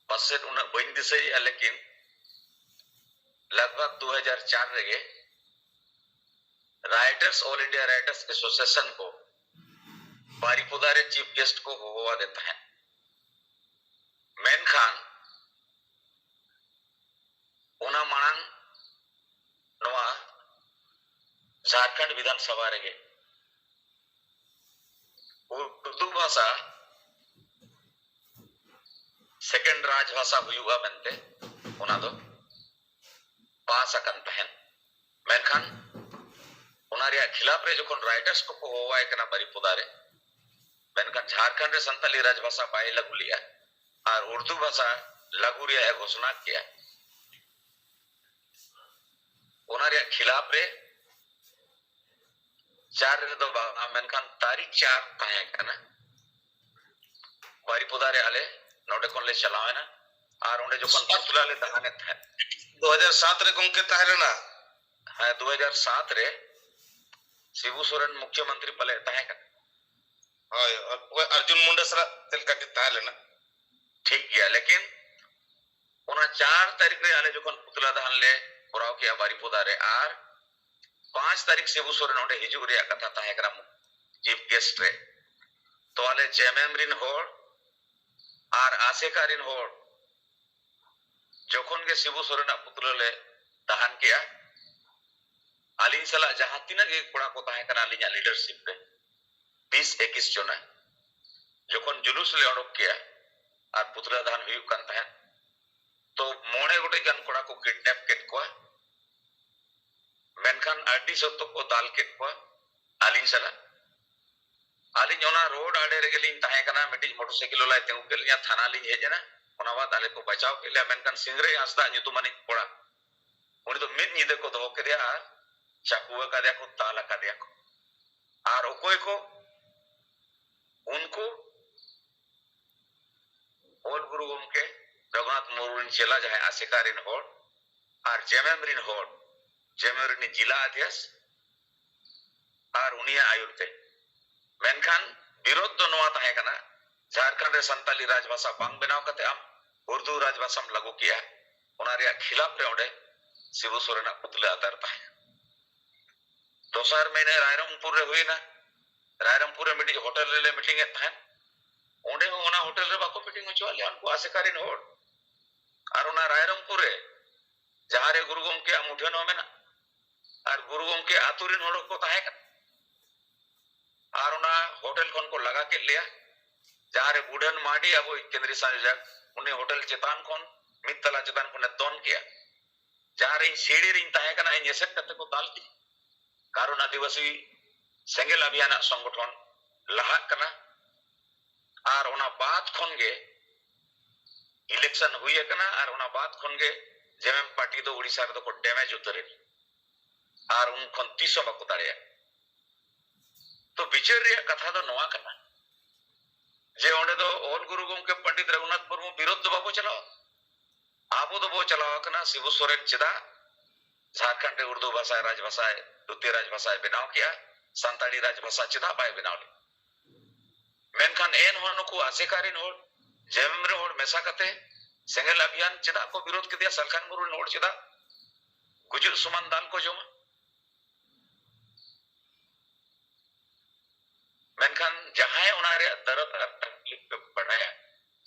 ᱯᱟᱥᱮᱫ ᱩᱱᱟᱹᱜ ᱵᱟᱹᱧ ᱫᱤᱥᱟᱹᱭᱮᱫᱼᱟ, ᱞᱮᱠᱤᱱ ᱞᱟᱜᱽᱵᱷᱟᱜᱽ ᱫᱩ ᱦᱟᱡᱟᱨ ᱪᱟᱨ ᱨᱮᱜᱮ writers, all India writers association ᱠᱚ ᱵᱟᱨᱤᱯᱚᱫᱟ ᱨᱮ ᱪᱤᱯ ᱜᱮᱥᱴ ᱠᱚ ᱦᱚᱦᱚᱣᱟᱫᱮ ᱛᱟᱦᱮᱸᱫ᱾ ᱢᱮᱱᱠᱷᱟᱱ ᱚᱱᱟ ᱢᱟᱲᱟᱝ ᱱᱚᱣᱟ ᱡᱷᱟᱲᱠᱷᱚᱸᱰ ᱵᱤᱫᱷᱟᱱ ᱥᱚᱵᱷᱟ ᱨᱮᱜᱮ ᱩᱨᱫᱩ ᱵᱷᱟᱥᱟ ᱥᱮᱠᱮᱱᱰ ᱨᱟᱡᱽ ᱵᱷᱟᱥᱟ ᱦᱩᱭᱩᱜᱼᱟ ᱢᱮᱱᱛᱮ ᱚᱱᱟ ᱫᱚ ᱯᱟᱥ ᱟᱠᱟᱱ ᱛᱟᱦᱮᱸᱱ᱾ ᱢᱮᱱᱠᱷᱟᱱ ᱚᱱᱟ ᱨᱮᱭᱟᱜ ᱠᱷᱤᱞᱟᱯ ᱨᱮ ᱡᱚᱠᱷᱚᱱ ᱨᱟᱭᱴᱟᱨᱥ ᱠᱚᱠᱚ ᱦᱚᱦᱚᱣᱟᱭ ᱠᱟᱱᱟ ᱵᱟᱨᱤᱯᱚᱫᱟ ᱨᱮ, ᱢᱮᱱᱠᱷᱟᱱ ᱡᱷᱟᱲᱠᱷᱚᱸᱰ ᱨᱮ ᱥᱟᱱᱛᱟᱞᱤ ᱨᱟᱡᱽ ᱵᱷᱟᱥᱟ ᱵᱟᱭ ᱞᱟᱹᱜᱩ ᱞᱮᱜᱼᱟ ᱟᱨ ᱩᱨᱫᱩ ᱵᱷᱟᱥᱟ ᱞᱟᱹᱜᱩ ᱨᱮᱭᱟᱜ ᱮ ᱜᱷᱳᱥᱚᱱᱟ ᱠᱮᱜᱼᱟ᱾ ᱚᱱᱟ ᱨᱮᱭᱟᱜ ᱠᱷᱤᱞᱟᱯ ᱨᱮ ᱪᱟᱨ ᱨᱮᱫᱚ ᱵᱟᱝ, ᱢᱮᱱᱠᱷᱟᱱ ᱛᱟᱹᱨᱤᱠᱷ ᱪᱟᱨ ᱛᱟᱦᱮᱸ ᱠᱟᱱᱟ᱾ ᱵᱟᱨᱤᱯᱚᱫᱟ ᱨᱮ ᱟᱞᱮ ᱱᱚᱰᱮ ᱠᱷᱚᱱ ᱞᱮ ᱪᱟᱞᱟᱣ ᱮᱱᱟ ᱟᱨ ᱚᱸᱰᱮ ᱡᱚᱠᱷᱚᱱ ᱯᱩᱛᱞᱟ ᱞᱮ ᱫᱟᱦᱟᱱᱮᱫ ᱛᱟᱦᱮᱸᱫ᱾ ᱫᱩ ᱦᱟᱡᱟᱨ ᱥᱟᱛ ᱨᱮ ᱜᱚᱢᱠᱮ ᱛᱟᱦᱮᱸ ᱞᱮᱱᱟ᱾ ᱦᱮᱸ, ᱫᱩ ᱦᱟᱡᱟᱨ ᱥᱟᱛ ᱨᱮ ᱥᱤᱵᱩ ᱥᱚᱨᱮᱱ ᱢᱩᱠᱷᱭᱚᱢᱚᱱᱛᱨᱤ ᱯᱟᱞᱮ ᱛᱟᱦᱮᱸ ᱠᱟᱱᱟ᱾ ᱦᱳᱭ, ᱚᱠᱚᱭ ᱟᱨᱡᱩᱱ ᱢᱩᱱᱰᱟ ᱥᱟᱞᱟᱜ ᱪᱮᱫ ᱞᱮᱠᱟ ᱠᱤᱱ ᱛᱟᱦᱮᱸ ᱞᱮᱱᱟ? ᱴᱷᱤᱠ ᱜᱮᱭᱟ, ᱞᱮᱠᱤᱱ ᱚᱱᱟ ᱪᱟᱨ ᱛᱟᱹᱨᱤᱠᱷ ᱨᱮ ᱟᱞᱮ ᱡᱚᱠᱷᱚᱱ ᱯᱩᱛᱞᱟ ᱫᱟᱦᱟᱱ ᱞᱮ ᱠᱚᱨᱟᱣ ᱠᱮᱜᱼᱟ ᱵᱟᱨᱤᱯᱚᱫᱟ ᱨᱮ, ᱟᱨ ᱯᱟᱸᱪ ᱛᱟᱹᱨᱤᱠᱷ ᱥᱤᱵᱩ ᱥᱚᱨᱮᱱ ᱚᱸᱰᱮ ᱦᱤᱡᱩᱜ ᱨᱮᱭᱟᱜ ᱠᱟᱛᱷᱟ ᱛᱟᱦᱮᱸ ᱠᱟᱱᱟ ᱪᱤᱯ ᱜᱮᱥᱴ ᱨᱮ᱾ ᱛᱚ ᱟᱞᱮ ᱡᱮᱢᱮᱢ ᱨᱤᱱ ᱦᱚᱲ ᱟᱨ ᱟᱥᱮᱠᱟ ᱨᱤᱱ ᱦᱚᱲ ᱡᱚᱠᱷᱚᱱ ᱜᱮ ᱥᱤᱵᱩ ᱥᱚᱨᱮᱱᱟᱜ ᱯᱩᱛᱞᱟᱹ ᱞᱮ ᱫᱟᱦᱟᱱ ᱠᱮᱜᱼᱟ, ᱟᱹᱞᱤᱧ ᱥᱟᱞᱟᱜ ᱡᱟᱦᱟᱸ ᱛᱤᱱᱟᱹᱜ ᱜᱮ ᱠᱚᱲᱟ ᱠᱚ ᱛᱟᱦᱮᱸ ᱠᱟᱱᱟ ᱟᱹᱞᱤᱧᱟᱜ ᱞᱤᱰᱟᱨᱥᱤᱯ ᱨᱮ, ᱵᱤᱥ ᱮᱠᱤᱥ ᱡᱚᱱᱟ, ᱡᱚᱠᱷᱚᱱ ᱡᱩᱞᱩᱥ ᱞᱮ ᱚᱰᱚᱠ ᱠᱮᱜᱼᱟ ᱟᱨ ᱯᱩᱛᱞᱟᱹ ᱫᱟᱦᱟᱱ ᱦᱩᱭᱩᱜ ᱠᱟᱱ ᱛᱟᱦᱮᱸᱫ, ᱛᱚ ᱢᱚᱬᱮ ᱜᱚᱴᱮᱡ ᱜᱟᱱ ᱠᱚᱲᱟ ᱠᱚ ᱠᱤᱰᱱᱮᱯ ᱠᱮᱫ ᱠᱚᱣᱟ᱾ ᱢᱮᱱᱠᱷᱟᱱ ᱟᱹᱰᱤ ᱥᱚᱠᱛᱚ ᱠᱚ ᱫᱟᱞ ᱠᱮᱫ ᱠᱚᱣᱟ ᱟᱹᱞᱤᱧ ᱥᱟᱞᱟᱜ᱾ ᱟᱹᱞᱤᱧ ᱚᱱᱟ ᱨᱳᱰ ᱟᱲᱮ ᱨᱮᱜᱮᱞᱤᱧ ᱛᱟᱦᱮᱸ ᱠᱟᱱᱟ, ᱢᱤᱫᱴᱤᱡ ᱢᱚᱴᱚᱨ ᱥᱟᱭᱠᱮᱞ ᱵᱟᱞᱟᱭ ᱛᱤᱸᱜᱩ ᱠᱮᱫ ᱞᱤᱧᱟ, ᱛᱷᱟᱱᱟ ᱞᱤᱧ ᱦᱮᱡ ᱮᱱᱟ᱾ ᱚᱱᱟ ᱵᱟᱫ ᱟᱞᱮ ᱠᱚ ᱵᱟᱪᱟᱣ ᱠᱮᱫ ᱞᱮᱭᱟ, ᱢᱮᱱᱠᱷᱟᱱ ᱥᱤᱝᱨᱟᱹᱭ ᱦᱟᱸᱥᱫᱟ ᱧᱩᱛᱩᱢᱟᱱᱤᱡ ᱠᱚᱲᱟ, ᱩᱱᱤ ᱫᱚ ᱢᱤᱫ ᱧᱤᱫᱟᱹ ᱠᱚ ᱫᱚᱦᱚ ᱠᱮᱫᱮᱭᱟ ᱟᱨ ᱪᱟᱠᱩ ᱟᱠᱟᱫᱮᱭᱟ ᱠᱚ, ᱫᱟᱞ ᱟᱠᱟᱫᱮᱭᱟ ᱠᱚ᱾ ᱟᱨ ᱚᱠᱚᱭ ᱠᱚ? ᱩᱱᱠᱩ ᱚᱞ ᱜᱩᱨᱩ ᱜᱚᱢᱠᱮ ᱨᱚᱜᱷᱩᱱᱟᱛᱷ ᱢᱩᱨᱢᱩ ᱨᱮᱱ ᱪᱮᱞᱟ, ᱡᱟᱦᱟᱸᱭ ᱟᱥᱮᱠᱟ ᱨᱮᱱ ᱦᱚᱲ ᱟᱨ ᱡᱮᱢᱮᱢ ᱨᱮᱱ ᱦᱚᱲ, ᱡᱮᱢᱮᱢ ᱨᱤᱱᱤᱡ ᱡᱤᱞᱟ ᱟᱫᱷᱭᱟᱥ ᱟᱨ ᱩᱱᱤᱭᱟᱜ ᱟᱹᱭᱩᱨ ᱛᱮ᱾ ᱢᱮᱱᱠᱷᱟᱱ ᱵᱤᱨᱳᱫᱷ ᱫᱚ ᱱᱚᱣᱟ ᱛᱟᱦᱮᱸ ᱠᱟᱱᱟ, ᱡᱷᱟᱲᱠᱷᱚᱸᱰ ᱨᱮ ᱥᱟᱱᱛᱟᱞᱤ ᱨᱟᱡᱽᱵᱷᱟᱥᱟ ᱵᱟᱝ ᱵᱮᱱᱟᱣ ᱠᱟᱛᱮ ᱟᱢ ᱩᱨᱫᱩ ᱨᱟᱡᱽᱵᱷᱟᱥᱟᱢ ᱞᱟᱹᱜᱩ ᱠᱮᱜᱼᱟ, ᱚᱱᱟ ᱨᱮᱭᱟᱜ ᱠᱷᱤᱞᱟᱯ ᱨᱮ ᱚᱸᱰᱮ ᱥᱤᱵᱩ ᱥᱚᱨᱮᱱᱟᱜ ᱯᱩᱛᱞᱟᱹ ᱟᱛᱟᱨ ᱛᱟᱦᱮᱸ᱾ ᱫᱚᱥᱟᱨ ᱢᱟᱹᱦᱱᱟᱹ ᱨᱟᱭᱨᱚᱝᱯᱩᱨ ᱨᱮ ᱦᱩᱭᱱᱟ᱾ ᱨᱟᱭᱨᱚᱝᱯᱩᱨ ᱨᱮ ᱢᱤᱫᱴᱤᱡ ᱦᱳᱴᱮᱞ ᱨᱮᱞᱮ ᱢᱤᱴᱤᱝ ᱮᱫ ᱛᱟᱦᱮᱸᱫ᱾ ᱚᱸᱰᱮ ᱦᱚᱸ ᱚᱱᱟ ᱦᱳᱴᱮᱞ ᱨᱮ ᱵᱟᱠᱚ ᱢᱤᱴᱤᱝ ᱦᱚᱪᱚᱣᱟᱜ ᱞᱮᱭᱟ ᱩᱱᱠᱩ ᱟᱥᱮᱠᱟ ᱨᱮᱱ ᱦᱚᱲ᱾ ᱟᱨ ᱚᱱᱟ ᱨᱟᱭᱨᱚᱝᱯᱩᱨ ᱨᱮ, ᱡᱟᱦᱟᱸ ᱨᱮ ᱜᱩᱨᱩ ᱜᱚᱢᱠᱮᱭᱟᱜ ᱢᱩᱴᱷᱟᱹᱱ ᱦᱚᱸ ᱢᱮᱱᱟᱜ, ᱟᱨ ᱜᱩᱨᱩ ᱜᱚᱢᱠᱮ ᱟᱛᱳ ᱨᱮᱱ ᱦᱚᱲ ᱦᱚᱸᱠᱚ ᱛᱟᱦᱮᱸ ᱠᱟᱱᱟ᱾ ᱟᱨ ᱚᱱᱟ ᱦᱳᱴᱮᱞ ᱠᱷᱚᱱ ᱠᱚ ᱞᱟᱜᱟ ᱠᱮᱫ ᱞᱮᱭᱟ, ᱡᱟᱦᱟᱸ ᱨᱮ ᱵᱩᱰᱷᱟᱹᱱ ᱢᱟᱨᱰᱤ ᱟᱵᱚᱭᱤᱡ ᱠᱮᱱᱫᱨᱤᱭᱚ ᱥᱚᱝᱭᱳᱡᱚᱠ, ᱩᱱᱤ ᱦᱳᱴᱮᱞ ᱪᱮᱛᱟᱱ ᱠᱷᱚᱱ ᱢᱤᱫ ᱛᱟᱞᱟ ᱪᱮᱛᱟᱱ ᱠᱷᱚᱱᱮ ᱫᱚᱱ ᱠᱮᱜᱼᱟ᱾ ᱡᱟᱦᱟᱸ ᱨᱮ ᱤᱧ ᱥᱤᱲᱤ ᱨᱤᱧ ᱛᱟᱦᱮᱸ ᱠᱟᱱᱟ, ᱤᱧ ᱮᱥᱮᱫ ᱠᱟᱛᱮ ᱠᱚ ᱫᱟᱞ ᱠᱮᱫᱤᱧᱟ᱾ ᱠᱟᱨᱚᱱ ᱟᱹᱫᱤᱵᱟᱹᱥᱤ ᱥᱮᱸᱜᱮᱞ ᱟᱵᱷᱤᱭᱟᱱᱟᱜ ᱥᱚᱝᱜᱚᱴᱷᱚᱱ ᱞᱟᱦᱟᱜ ᱠᱟᱱᱟ᱾ ᱟᱨ ᱚᱱᱟ ᱵᱟᱫ ᱠᱷᱚᱱ ᱜᱮ ᱤᱞᱮᱠᱥᱚᱱ ᱦᱩᱭ ᱟᱠᱟᱱᱟ, ᱟᱨ ᱚᱱᱟ ᱵᱟᱫ ᱠᱷᱚᱱ ᱜᱮ ᱡᱮᱢᱮᱢ ᱯᱟᱨᱴᱤ ᱫᱚ ᱩᱲᱤᱥᱥᱟ ᱨᱮᱫᱚ ᱠᱚ ᱰᱮᱢᱮᱡᱽ ᱩᱛᱟᱹᱨ ᱮᱱᱟ᱾ ᱟᱨ ᱩᱱ ᱠᱷᱚᱱ ᱛᱤᱥ ᱦᱚᱸ ᱵᱟᱠᱚ ᱫᱟᱲᱮᱭᱟᱜᱼᱟ᱾ ᱛᱚ ᱵᱤᱪᱟᱹᱨ ᱨᱮᱭᱟᱜ ᱠᱟᱛᱷᱟ ᱫᱚ ᱱᱚᱣᱟ ᱠᱟᱱᱟ ᱡᱮ ᱚᱸᱰᱮ ᱫᱚ ᱚᱞ ᱜᱩᱨᱩ ᱜᱚᱢᱠᱮ ᱯᱚᱱᱰᱤᱛ ᱨᱚᱜᱷᱩᱱᱟᱛᱷ ᱢᱩᱨᱢᱩ ᱵᱤᱨᱳᱫᱷ ᱫᱚ ᱵᱟᱵᱚ ᱪᱟᱞᱟᱣᱟ᱾ ᱟᱵᱚ ᱫᱚᱵᱚ ᱪᱟᱞᱟᱣ ᱟᱠᱟᱱᱟ ᱥᱤᱵᱩ ᱥᱚᱨᱮᱱ ᱪᱮᱫᱟᱜ ᱡᱷᱟᱲᱠᱷᱚᱸᱰ ᱨᱮ ᱩᱨᱫᱩ ᱵᱷᱟᱥᱟ ᱨᱟᱡᱽ ᱵᱷᱟᱥᱟ, ᱫᱩᱛᱤ ᱨᱟᱡᱽ ᱵᱷᱟᱥᱟᱭ ᱵᱮᱱᱟᱣ ᱠᱮᱜᱼᱟ, ᱥᱟᱱᱛᱟᱲᱤ ᱨᱟᱡᱽ ᱵᱷᱟᱥᱟ ᱪᱮᱫᱟᱜ ᱵᱟᱭ ᱵᱮᱱᱟᱣ ᱞᱮᱫᱟ? ᱢᱮᱱᱠᱷᱟᱱ ᱮᱱᱦᱚᱸ ᱱᱩᱠᱩ ᱟᱥᱮᱠᱟ ᱨᱮᱱ ᱦᱚᱲ, ᱡᱮᱢᱮᱢ ᱨᱮᱱ ᱦᱚᱲ ᱢᱮᱥᱟ ᱠᱟᱛᱮ ᱥᱮᱸᱜᱮᱞ ᱟᱵᱷᱤᱭᱟᱱ ᱪᱮᱫᱟᱜ ᱠᱚ ᱵᱤᱨᱳᱫᱷ ᱠᱮᱫᱮᱭᱟ? ᱥᱟᱞᱠᱷᱟᱱ ᱢᱩᱨᱢᱩ ᱨᱮᱱ ᱦᱚᱲ ᱪᱮᱫᱟᱜ ᱜᱩᱡᱩᱜ ᱥᱚᱢᱟᱱ ᱫᱟᱞ ᱠᱚ ᱡᱚᱢᱟ? ᱢᱮᱱᱠᱷᱟᱱ ᱡᱟᱦᱟᱸᱭ ᱚᱱᱟ ᱨᱮᱭᱟᱜ ᱫᱚᱨᱚᱫ ᱟᱨ ᱛᱟᱠᱞᱤᱯ ᱯᱮ ᱵᱟᱲᱟᱭᱟ,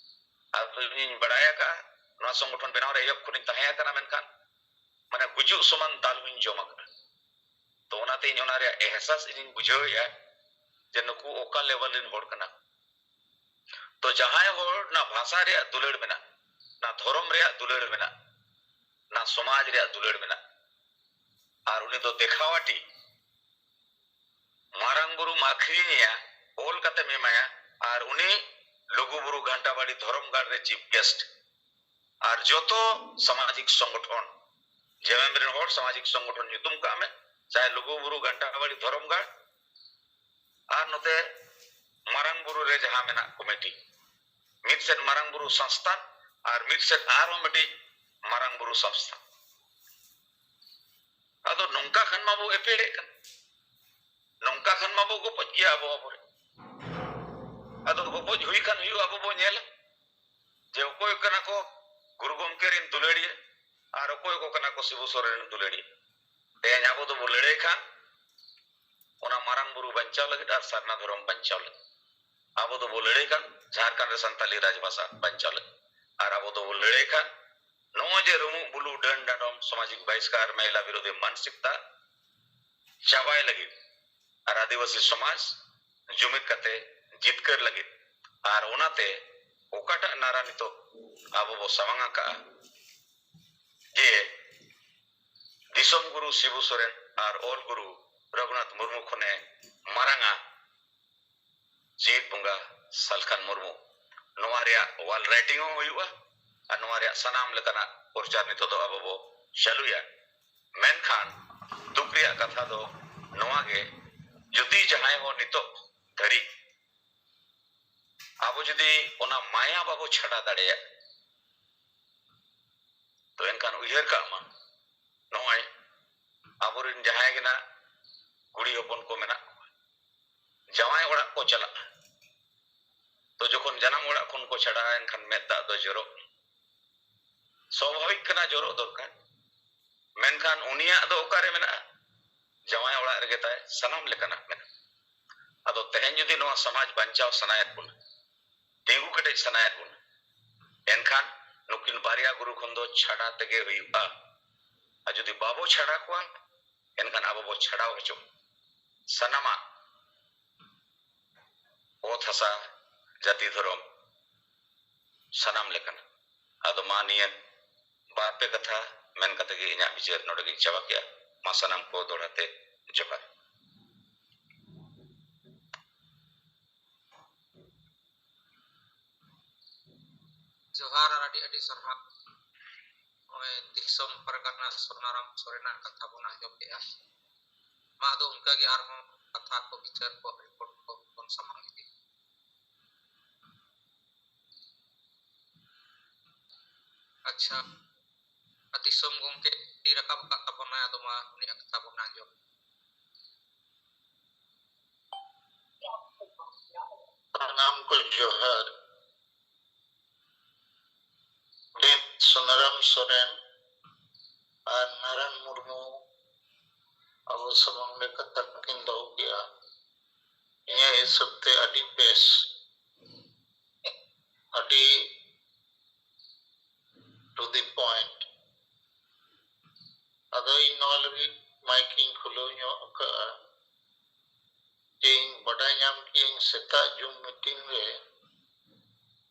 ᱟᱨ ᱤᱧᱤᱧ ᱵᱟᱲᱟᱭ ᱟᱠᱟᱫᱼᱟ, ᱱᱚᱣᱟ ᱥᱚᱝᱜᱚᱴᱷᱚᱱ ᱵᱮᱱᱟᱣ ᱨᱮ ᱮᱦᱚᱵ ᱠᱷᱚᱱᱤᱧ ᱛᱟᱦᱮᱸ ᱟᱠᱟᱱᱟ, ᱢᱮᱱᱠᱷᱟᱱ ᱢᱟᱱᱮ ᱜᱩᱡᱩᱜ ᱥᱚᱢᱟᱱ ᱫᱟᱞ ᱦᱚᱸᱧ ᱡᱚᱢ ᱟᱠᱟᱫᱟ᱾ ᱛᱚ ᱚᱱᱟᱛᱮ ᱤᱧ ᱚᱱᱟ ᱨᱮᱭᱟᱜ ᱮᱦᱥᱟᱥ ᱤᱧᱤᱧ ᱵᱩᱡᱷᱟᱹᱣᱮᱫᱼᱟ ᱡᱮ ᱱᱩᱠᱩ ᱚᱠᱟ ᱞᱮᱵᱮᱞ ᱨᱮᱱ ᱦᱚᱲ ᱠᱟᱱᱟ᱾ ᱛᱚ ᱡᱟᱦᱟᱸᱭ ᱦᱚᱲ ᱚᱱᱟ ᱵᱷᱟᱥᱟ ᱨᱮᱭᱟᱜ ᱫᱩᱞᱟᱹᱲ ᱢᱮᱱᱟᱜ, ᱚᱱᱟ ᱫᱷᱚᱨᱚᱢ ᱨᱮᱭᱟᱜ ᱫᱩᱞᱟᱹᱲ ᱢᱮᱱᱟᱜ, ᱚᱱᱟ ᱥᱚᱢᱟᱡᱽ ᱨᱮᱭᱟᱜ ᱫᱩᱞᱟᱹᱲ ᱢᱮᱱᱟᱜ, ᱟᱨ ᱩᱱᱤ ᱫᱚ ᱫᱮᱠᱷᱟᱣᱟᱴᱤ ᱢᱟᱨᱟᱝ ᱵᱩᱨᱩᱢ ᱟᱹᱠᱷᱨᱤᱧᱮᱭᱟ, ᱚᱞ ᱠᱟᱛᱮᱢ ᱮᱢᱟᱭᱟ, ᱟᱨ ᱩᱱᱤ ᱞᱩᱜᱩ ᱵᱩᱨᱩ ᱜᱷᱟᱱᱴᱟᱵᱟᱲᱤ ᱫᱷᱚᱨᱚᱢ ᱜᱟᱲ ᱨᱮ ᱪᱤᱯ ᱜᱮᱥᱴ, ᱟᱨ ᱡᱚᱛᱚ ᱥᱟᱢᱟᱡᱤᱠ ᱥᱚᱝᱜᱚᱴᱷᱚᱱ, ᱡᱮ ᱮᱢ ᱨᱮᱱ ᱦᱚᱲ ᱥᱟᱢᱟᱡᱤᱠ ᱥᱚᱝᱜᱚᱴᱷᱚᱱ ᱧᱩᱛᱩᱢ ᱠᱟᱜ ᱢᱮ, ᱪᱟᱦᱮ ᱞᱩᱜᱩ ᱵᱩᱨᱩ ᱜᱷᱟᱱᱴᱟᱵᱟᱲᱤ ᱫᱷᱚᱨᱚᱢ ᱜᱟᱲ, ᱟᱨ ᱱᱚᱛᱮ ᱢᱟᱨᱟᱝ ᱵᱩᱨᱩ ᱨᱮ ᱡᱟᱦᱟᱸ ᱢᱮᱱᱟᱜ ᱠᱚᱢᱤᱴᱤ, ᱢᱤᱫ ᱥᱮᱫ ᱢᱟᱨᱟᱝ ᱵᱩᱨᱩ ᱥᱚᱝᱥᱛᱷᱟᱱ ᱟᱨ ᱢᱤᱫ ᱥᱮᱫ ᱟᱨᱦᱚᱸ ᱢᱤᱫᱴᱤᱡ ᱢᱟᱨᱟᱝ ᱵᱩᱨᱩ ᱥᱚᱝᱥᱛᱷᱟᱱ᱾ ᱟᱫᱚ ᱱᱚᱝᱠᱟ ᱠᱷᱟᱱ ᱢᱟᱵᱚ ᱮᱯᱮᱲᱮᱜ ᱠᱟᱱ, ᱱᱚᱝᱠᱟ ᱠᱷᱟᱱ ᱢᱟᱵᱚ ᱜᱚᱯᱚᱡ ᱜᱮᱭᱟ ᱟᱵᱚ ᱟᱵᱚᱨᱮ᱾ ᱟᱫᱚ ᱜᱚᱯᱚᱡ ᱦᱩᱭ ᱠᱷᱟᱱ ᱦᱩᱭᱩᱜᱼᱟ, ᱟᱵᱚ ᱵᱚ ᱧᱮᱞᱟ ᱡᱮ ᱚᱠᱚᱭ ᱠᱟᱱᱟ ᱠᱚ ᱜᱩᱨᱩ ᱜᱚᱢᱠᱮ ᱨᱮᱱ ᱫᱩᱞᱟᱹᱲᱤᱭᱟᱹ ᱟᱨ ᱚᱠᱚᱭ ᱠᱚ ᱠᱟᱱᱟ ᱠᱚ ᱥᱤᱵᱩ ᱥᱚᱨᱮᱱ ᱨᱮᱱ ᱫᱩᱞᱟᱹᱲᱤᱭᱟᱹ᱾ ᱛᱮᱦᱮᱧ ᱟᱵᱚ ᱫᱚᱵᱚ ᱞᱟᱹᱲᱦᱟᱹᱭ ᱠᱷᱟᱱ ᱚᱱᱟ ᱢᱟᱨᱟᱝ ᱵᱩᱨᱩ ᱵᱟᱧᱪᱟᱣ ᱞᱟᱹᱜᱤᱫ ᱟᱨ ᱥᱟᱨᱱᱟ ᱫᱷᱚᱨᱚᱢ ᱵᱟᱧᱪᱟᱣ ᱞᱟᱹᱜᱤᱫ᱾ ᱟᱵᱚ ᱫᱚᱵᱚ ᱞᱟᱹᱲᱦᱟᱹᱭ ᱠᱷᱟᱱ ᱡᱷᱟᱲᱠᱷᱚᱸᱰ ᱨᱮ ᱥᱟᱱᱛᱟᱞᱤ ᱨᱟᱡᱽᱵᱷᱟᱥᱟ ᱵᱟᱧᱪᱟᱣ ᱞᱟᱹᱜᱤᱫ᱾ ᱟᱨ ᱟᱵᱚ ᱫᱚᱵᱚ ᱞᱟᱹᱲᱦᱟᱹᱭ ᱠᱷᱟᱱ ᱱᱚᱜᱼᱚᱭ ᱡᱮ ᱨᱩᱢᱩᱜ ᱵᱩᱞᱩᱜ ᱰᱟᱹᱱ ᱰᱟᱸᱰᱚᱢ ᱥᱟᱢᱟᱡᱤᱠ ᱵᱟᱦᱤᱥᱠᱟᱨ ᱢᱮᱭᱞᱟ ᱵᱤᱨᱳᱫᱷᱤ ᱢᱟᱱᱥᱤᱠᱛᱟ ᱪᱟᱵᱟᱭ ᱞᱟᱹᱜᱤᱫ ᱟᱨ ᱟᱹᱫᱤᱵᱟᱹᱥᱤ ᱥᱚᱢᱟᱡᱽ ᱡᱩᱢᱤᱫ ᱠᱟᱛᱮ ᱡᱤᱛᱠᱟᱹᱨ ᱞᱟᱹᱜᱤᱫ᱾ ᱟᱨ ᱚᱱᱟᱛᱮ ᱚᱠᱟᱴᱟᱜ ᱱᱟᱨᱟ ᱱᱤᱛᱚᱜ ᱟᱵᱚ ᱵᱚ ᱥᱟᱢᱟᱝ ᱟᱠᱟᱫᱼᱟ ᱡᱮ ᱫᱤᱥᱚᱢ ᱜᱩᱨᱩ ᱥᱤᱵᱩ ᱥᱚᱨᱮᱱ ᱟᱨ ᱚᱞ ᱜᱩᱨᱩ ᱨᱚᱜᱷᱩᱱᱟᱛᱷ ᱢᱩᱨᱢᱩ ᱠᱷᱚᱱᱮ ᱢᱟᱨᱟᱝᱟ ᱡᱤᱣᱤᱫ ᱵᱚᱸᱜᱟ ᱥᱟᱞᱠᱷᱟᱱ ᱢᱩᱨᱢᱩ᱾ ᱱᱚᱣᱟ ᱨᱮᱭᱟᱜ wall writing ᱦᱚᱸ ᱦᱩᱭᱩᱜᱼᱟ ᱟᱨ ᱱᱚᱣᱟ ᱨᱮᱭᱟᱜ ᱥᱟᱱᱟᱢ ᱞᱮᱠᱟᱱᱟᱜ ᱯᱨᱚᱪᱟᱨ ᱱᱤᱛᱚᱜ ᱫᱚ ᱟᱵᱚ ᱵᱚ ᱪᱟᱹᱞᱩᱭᱟ᱾ ᱢᱮᱱᱠᱷᱟᱱ ᱫᱩᱠ ᱨᱮᱭᱟᱜ ᱠᱟᱛᱷᱟ ᱫᱚ ᱱᱚᱣᱟ ᱜᱮ, ᱡᱩᱫᱤ ᱡᱟᱦᱟᱸᱭ ᱦᱚᱸ ᱱᱤᱛᱚᱜ ᱫᱷᱟᱹᱨᱤᱡ ᱟᱵᱚ ᱡᱩᱫᱤ ᱚᱱᱟ ᱢᱟᱭᱟ ᱵᱟᱵᱚ ᱪᱷᱟᱰᱟ ᱫᱟᱲᱮᱭᱟᱜ, ᱛᱚ ᱮᱱᱠᱷᱟᱱ ᱩᱭᱦᱟᱹᱨ ᱠᱟᱜ ᱢᱟ, ᱱᱚᱜᱼᱚᱭ ᱟᱵᱚᱨᱮᱱ ᱡᱟᱦᱟᱸᱭ ᱜᱮ ᱱᱟᱜ ᱠᱩᱲᱤ ᱦᱚᱯᱚᱱ ᱠᱚ ᱢᱮᱱᱟᱜ ᱠᱚᱣᱟ, ᱡᱟᱶᱟᱭ ᱚᱲᱟᱜ ᱠᱚ ᱪᱟᱞᱟᱜᱼᱟ, ᱛᱚ ᱡᱚᱠᱷᱚᱱ ᱡᱟᱱᱟᱢ ᱚᱲᱟᱜ ᱠᱷᱚᱱ ᱠᱚ ᱪᱷᱟᱰᱟᱜᱼᱟ, ᱮᱱᱠᱷᱟᱱ ᱢᱮᱫ ᱫᱟᱜ ᱫᱚ ᱡᱚᱨᱚᱜ ᱥᱟᱵᱷᱟᱵᱤᱠ ᱠᱟᱱᱟ, ᱡᱚᱨᱚᱜ ᱫᱚᱨᱠᱟᱨ᱾ ᱢᱮᱱᱠᱷᱟᱱ ᱩᱱᱤᱭᱟᱜ ᱫᱚ ᱚᱠᱟᱨᱮ ᱢᱮᱱᱟᱜᱼᱟ? ᱡᱟᱶᱟᱭ ᱚᱲᱟᱜ ᱨᱮᱜᱮ ᱛᱟᱭ ᱥᱟᱱᱟᱢ ᱞᱮᱠᱟᱱᱟᱜ ᱢᱮᱱᱟᱜᱼᱟ᱾ ᱟᱫᱚ ᱛᱮᱦᱮᱧ ᱡᱩᱫᱤ ᱱᱚᱣᱟ ᱥᱚᱢᱟᱡᱽ ᱵᱟᱧᱪᱟᱣ ᱥᱟᱱᱟᱭᱮᱫ ᱵᱚᱱᱟ, ᱛᱤᱸᱜᱩ ᱠᱮᱴᱮᱡ ᱥᱟᱱᱟᱭᱮᱫ ᱵᱚᱱᱟ, ᱮᱱᱠᱷᱟᱱ ᱱᱩᱠᱤᱱ ᱵᱟᱨᱭᱟ ᱜᱩᱨᱩ ᱠᱷᱚᱱ ᱫᱚ ᱪᱷᱟᱰᱟ ᱛᱮᱜᱮ ᱦᱩᱭᱩᱜᱼᱟ᱾ ᱟᱨ ᱡᱩᱫᱤ ᱵᱟᱵᱚ ᱪᱷᱟᱰᱟ ᱠᱚᱣᱟ, ᱮᱱᱠᱷᱟᱱ ᱟᱵᱚ ᱵᱚ ᱪᱷᱟᱰᱟᱣ ᱦᱚᱪᱚ ᱥᱟᱱᱟᱢᱟᱜ, ᱚᱛ ᱦᱟᱥᱟ, ᱡᱟᱹᱛᱤ ᱫᱷᱚᱨᱚᱢ, ᱥᱟᱱᱟᱢ ᱞᱮᱠᱟᱱᱟᱜ᱾ ᱟᱫᱚ ᱢᱟ ᱱᱤᱭᱟᱹ ᱵᱟᱨ ᱯᱮ ᱠᱟᱛᱷᱟ ᱢᱮᱱ ᱠᱟᱛᱮ ᱜᱮ ᱤᱧᱟᱹᱜ ᱵᱤᱪᱟᱹᱨ ᱱᱚᱰᱮ ᱜᱤᱧ ᱪᱟᱵᱟ ᱠᱮᱜᱼᱟ᱾ ᱢᱟ ᱥᱟᱱᱟᱢ ᱠᱚ ᱫᱚᱦᱲᱟ ᱛᱮ ᱡᱚᱦᱟᱨ᱾ ᱡᱚᱦᱟᱨ ᱟᱨ ᱟᱹᱰᱤ ᱟᱹᱰᱤ ᱥᱟᱨᱦᱟᱣ᱾ ᱱᱚᱜᱼᱚᱭ ᱫᱤᱥᱚᱢ ᱯᱟᱨᱜᱟᱱᱟ ᱥᱚᱨᱱᱟᱨᱟᱢ ᱥᱚᱨᱮᱱᱟᱜ ᱠᱟᱛᱷᱟ ᱵᱚᱱ ᱟᱸᱡᱚᱢ ᱠᱮᱜᱼᱟ᱾ ᱢᱟ ᱟᱫᱚ ᱚᱱᱠᱟ ᱜᱮ ᱟᱨᱦᱚᱸ ᱠᱟᱛᱷᱟ ᱠᱚ, ᱵᱤᱪᱟᱹᱨ ᱠᱚ, ᱨᱤᱯᱳᱨᱴ ᱠᱚ ᱵᱚᱱ ᱥᱟᱢᱟᱝ ᱤᱫᱤ᱾ ᱟᱪᱪᱷᱟ, ᱟᱨ ᱫᱤᱥᱚᱢ ᱜᱚᱢᱠᱮ ᱛᱤ ᱨᱟᱠᱟᱵ ᱟᱠᱟᱫ ᱛᱟᱵᱚᱱᱟᱭ, ᱟᱫᱚ ᱢᱟ ᱩᱱᱤᱭᱟᱜ ᱠᱟᱛᱷᱟ ᱵᱚᱱ ᱟᱸᱡᱚᱢ᱾ ᱥᱟᱱᱟᱢ ᱠᱚ ᱡᱚᱦᱟᱨ᱾ ᱯᱚᱱᱰᱤᱛ ᱥᱩᱱᱟᱨᱟᱢ ᱥᱚᱨᱮᱱ ᱟᱨ ᱱᱟᱨᱟᱭᱚᱱ ᱢᱩᱨᱢᱩ ᱟᱵᱚ ᱥᱟᱢᱟᱝ ᱨᱮ ᱠᱟᱛᱷᱟ ᱠᱤᱱ ᱫᱚᱦᱚ ᱠᱮᱜᱼᱟ᱾ ᱤᱧᱟᱹᱜ ᱦᱤᱥᱟᱹᱵ ᱛᱮ ᱟᱹᱰᱤ ᱵᱮᱥ, ᱟᱹᱰᱤ to the point᱾ ᱟᱫᱚ ᱤᱧ ᱱᱚᱣᱟ ᱞᱟᱹᱜᱤᱫ ᱢᱟᱭᱤᱠ ᱤᱧ ᱠᱷᱩᱞᱟᱹᱣ ᱧᱚᱜ ᱟᱠᱟᱫᱼᱟ ᱡᱮ ᱤᱧ ᱵᱟᱰᱟᱭ ᱧᱟᱢ ᱠᱮᱜᱼᱟᱹᱧ ᱥᱮᱛᱟᱜ ᱡᱩᱢ ᱢᱤᱴᱤᱝ ᱨᱮ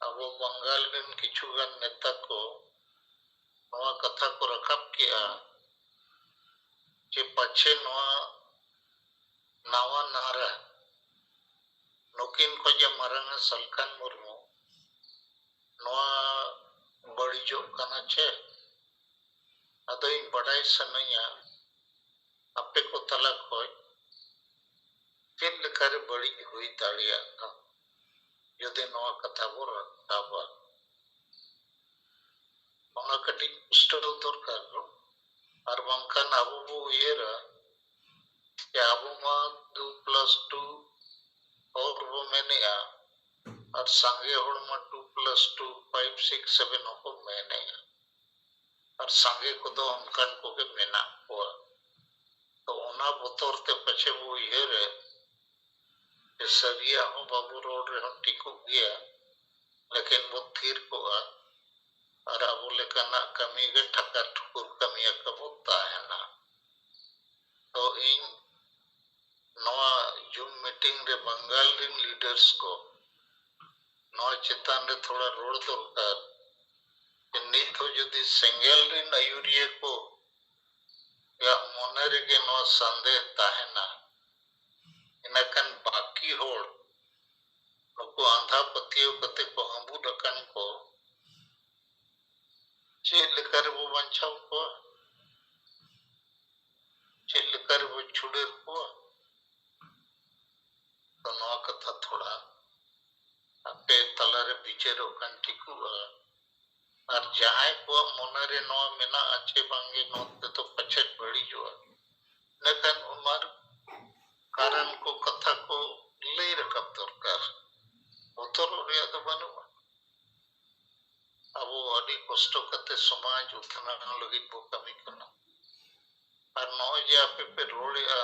ᱟᱵᱚ ᱵᱟᱝᱜᱟᱞ ᱨᱮᱱ ᱠᱤᱪᱷᱩ ᱜᱟᱱ ᱱᱮᱛᱟ ᱠᱚ ᱱᱚᱣᱟ ᱠᱟᱛᱷᱟ ᱠᱚ ᱨᱟᱠᱟᱵ ᱠᱮᱜᱼᱟ ᱡᱮ ᱯᱟᱪᱷᱮ ᱱᱚᱣᱟ ᱱᱟᱣᱟ ᱱᱟᱨᱟ ᱱᱩᱠᱤᱱ ᱠᱷᱚᱡ ᱮ ᱢᱟᱨᱟᱝᱟ ᱥᱟᱞᱠᱷᱟᱱ ᱢᱩᱨᱢᱩ ᱱᱚᱣᱟ ᱵᱟᱹᱲᱤᱡᱚᱜ ᱠᱟᱱᱟ ᱪᱮ? ᱟᱫᱚ ᱤᱧ ᱵᱟᱰᱟᱭ ᱥᱟᱱᱟᱧᱟ ᱟᱯᱮ ᱠᱚ ᱛᱟᱞᱟ ᱠᱷᱚᱡ ᱪᱮᱫ ᱞᱮᱠᱟᱨᱮ ᱵᱟᱹᱲᱤᱡ ᱦᱩᱭ ᱫᱟᱲᱮᱭᱟᱜᱼᱟ ᱡᱩᱫᱤ ᱱᱚᱣᱟ ᱠᱟᱛᱷᱟ ᱵᱚ ᱨᱟᱠᱟᱵᱟ? ᱚᱱᱟ ᱠᱟᱹᱴᱤᱡ ᱯᱩᱥᱴᱟᱹᱣ ᱫᱚᱨᱠᱟᱨ᱾ ᱟᱨ ᱵᱟᱝᱠᱷᱟᱱ ᱟᱵᱚ ᱵᱚ ᱩᱭᱦᱟᱹᱨᱟ ᱡᱮ ᱟᱵᱚ ᱢᱟ ᱫᱩ plus two ᱦᱚᱲ ᱵᱚ ᱢᱮᱱᱮᱜᱼᱟ, ᱟᱨ ᱥᱟᱸᱜᱮ ᱦᱚᱲ ᱢᱟ two plus two, five, six, seven ᱦᱚᱸᱠᱚ ᱢᱮᱱᱮᱜᱼᱟ᱾ ᱟᱨ ᱥᱟᱸᱜᱮ ᱠᱚᱫᱚ ᱚᱱᱠᱟᱱ ᱠᱚᱜᱮ ᱢᱮᱱᱟᱜ ᱠᱚᱣᱟ᱾ ᱛᱚ ᱚᱱᱟ ᱵᱚᱛᱚᱨ ᱛᱮ ᱯᱟᱪᱷᱮ ᱵᱚ ᱩᱭᱦᱟᱹᱨᱮᱫ ᱥᱟᱹᱨᱤᱭᱟᱜ ᱦᱚᱸ ᱵᱟᱵᱚ ᱨᱚᱲ ᱨᱮᱦᱚᱸ ᱴᱷᱤᱠᱚᱜ ᱜᱮᱭᱟ, ᱞᱮᱠᱤᱱ ᱵᱚ ᱛᱷᱤᱨ ᱠᱚᱜᱼᱟ ᱟᱨ ᱟᱵᱚ ᱞᱮᱠᱟᱱᱟᱜ ᱠᱟᱹᱢᱤ ᱜᱮ ᱴᱷᱟᱠᱟᱨ ᱴᱷᱩᱠᱩᱨ ᱠᱟᱹᱢᱤ ᱟᱠᱟ ᱵᱚ ᱛᱟᱦᱮᱱᱟ᱾ ᱛᱚ ᱤᱧ ᱱᱚᱣᱟ ᱡᱩᱢ ᱢᱤᱴᱤᱝ ᱨᱮ ᱵᱟᱝᱜᱟᱞ ᱨᱤᱱ ᱞᱤᱰᱟᱨᱥ ᱠᱚ ᱱᱚᱣᱟ ᱪᱮᱛᱟᱱ ᱨᱮ ᱛᱷᱚᱲᱟ ᱨᱚᱲ ᱫᱚᱨᱠᱟᱨ᱾ ᱱᱤᱛ ᱦᱚᱸ ᱡᱩᱫᱤ ᱥᱮᱸᱜᱮᱞ ᱨᱤᱱ ᱟᱹᱭᱩᱨᱤᱭᱟᱹ ᱠᱚ ᱭᱟᱜ ᱢᱚᱱᱮ ᱨᱮᱜᱮ ᱱᱚᱣᱟ ᱥᱟᱱᱫᱮᱦ ᱛᱟᱦᱮᱱᱟ, ᱤᱱᱟᱹᱠᱷᱟᱱ ᱵᱟᱹᱠᱤ ᱦᱚᱲ ᱱᱩᱠᱩ ᱟᱸᱫᱷᱟ ᱯᱟᱹᱛᱭᱟᱹᱣ ᱠᱟᱛᱮ ᱠᱚ ᱦᱟᱹᱵᱩᱫ ᱟᱠᱟᱱ ᱠᱚ ᱪᱮᱫ ᱞᱮᱠᱟ ᱨᱮᱵᱚ ᱵᱟᱧᱪᱟᱣ ᱠᱚᱣᱟ? ᱪᱮᱫ ᱞᱮᱠᱟ ᱨᱮᱵᱚ ᱪᱷᱩᱰᱟᱹᱨ ᱠᱚᱣᱟ? ᱛᱚ ᱱᱚᱣᱟ ᱠᱟᱛᱷᱟ ᱛᱷᱚᱲᱟ ᱟᱯᱮ ᱛᱟᱞᱟᱨᱮ ᱵᱤᱪᱟᱹᱨᱚᱜ ᱠᱟᱱ ᱴᱷᱤᱠᱚᱜᱼᱟ᱾ ᱟᱨ ᱡᱟᱦᱟᱸᱭ ᱠᱚᱣᱟᱜ ᱢᱚᱱᱮᱨᱮ ᱱᱚᱣᱟ ᱢᱮᱱᱟᱜᱼᱟ ᱪᱮ ᱵᱟᱝᱜᱮ ᱱᱚᱣᱟ ᱛᱮᱫᱚ ᱯᱟᱪᱮᱫ ᱵᱟᱹᱲᱤᱡᱚᱜᱼᱟ, ᱤᱱᱟᱹᱠᱷᱟᱱ ᱚᱱᱟ ᱠᱟᱨᱚᱱ ᱠᱚ ᱠᱟᱛᱷᱟ ᱠᱚ ᱞᱟᱹᱭ ᱨᱟᱠᱟᱵ ᱫᱚᱨᱠᱟᱨ᱾ ᱵᱚᱛᱚᱨᱚᱜ ᱨᱮᱭᱟᱜ ᱫᱚ ᱵᱟᱹᱱᱩᱜᱼᱟ᱾ ᱟᱵᱚ ᱟᱹᱰᱤ ᱠᱚᱥᱴᱚ ᱠᱟᱛᱮ ᱥᱚᱢᱟᱡᱽ ᱩᱛᱱᱟᱹᱣ ᱞᱟᱹᱜᱤᱫ ᱵᱚ ᱠᱟᱹᱢᱤ ᱠᱟᱱᱟ᱾ ᱟᱨ ᱱᱚᱜᱼᱚᱭ ᱡᱮ ᱟᱯᱮ ᱯᱮ ᱨᱚᱲᱮᱜᱼᱟ,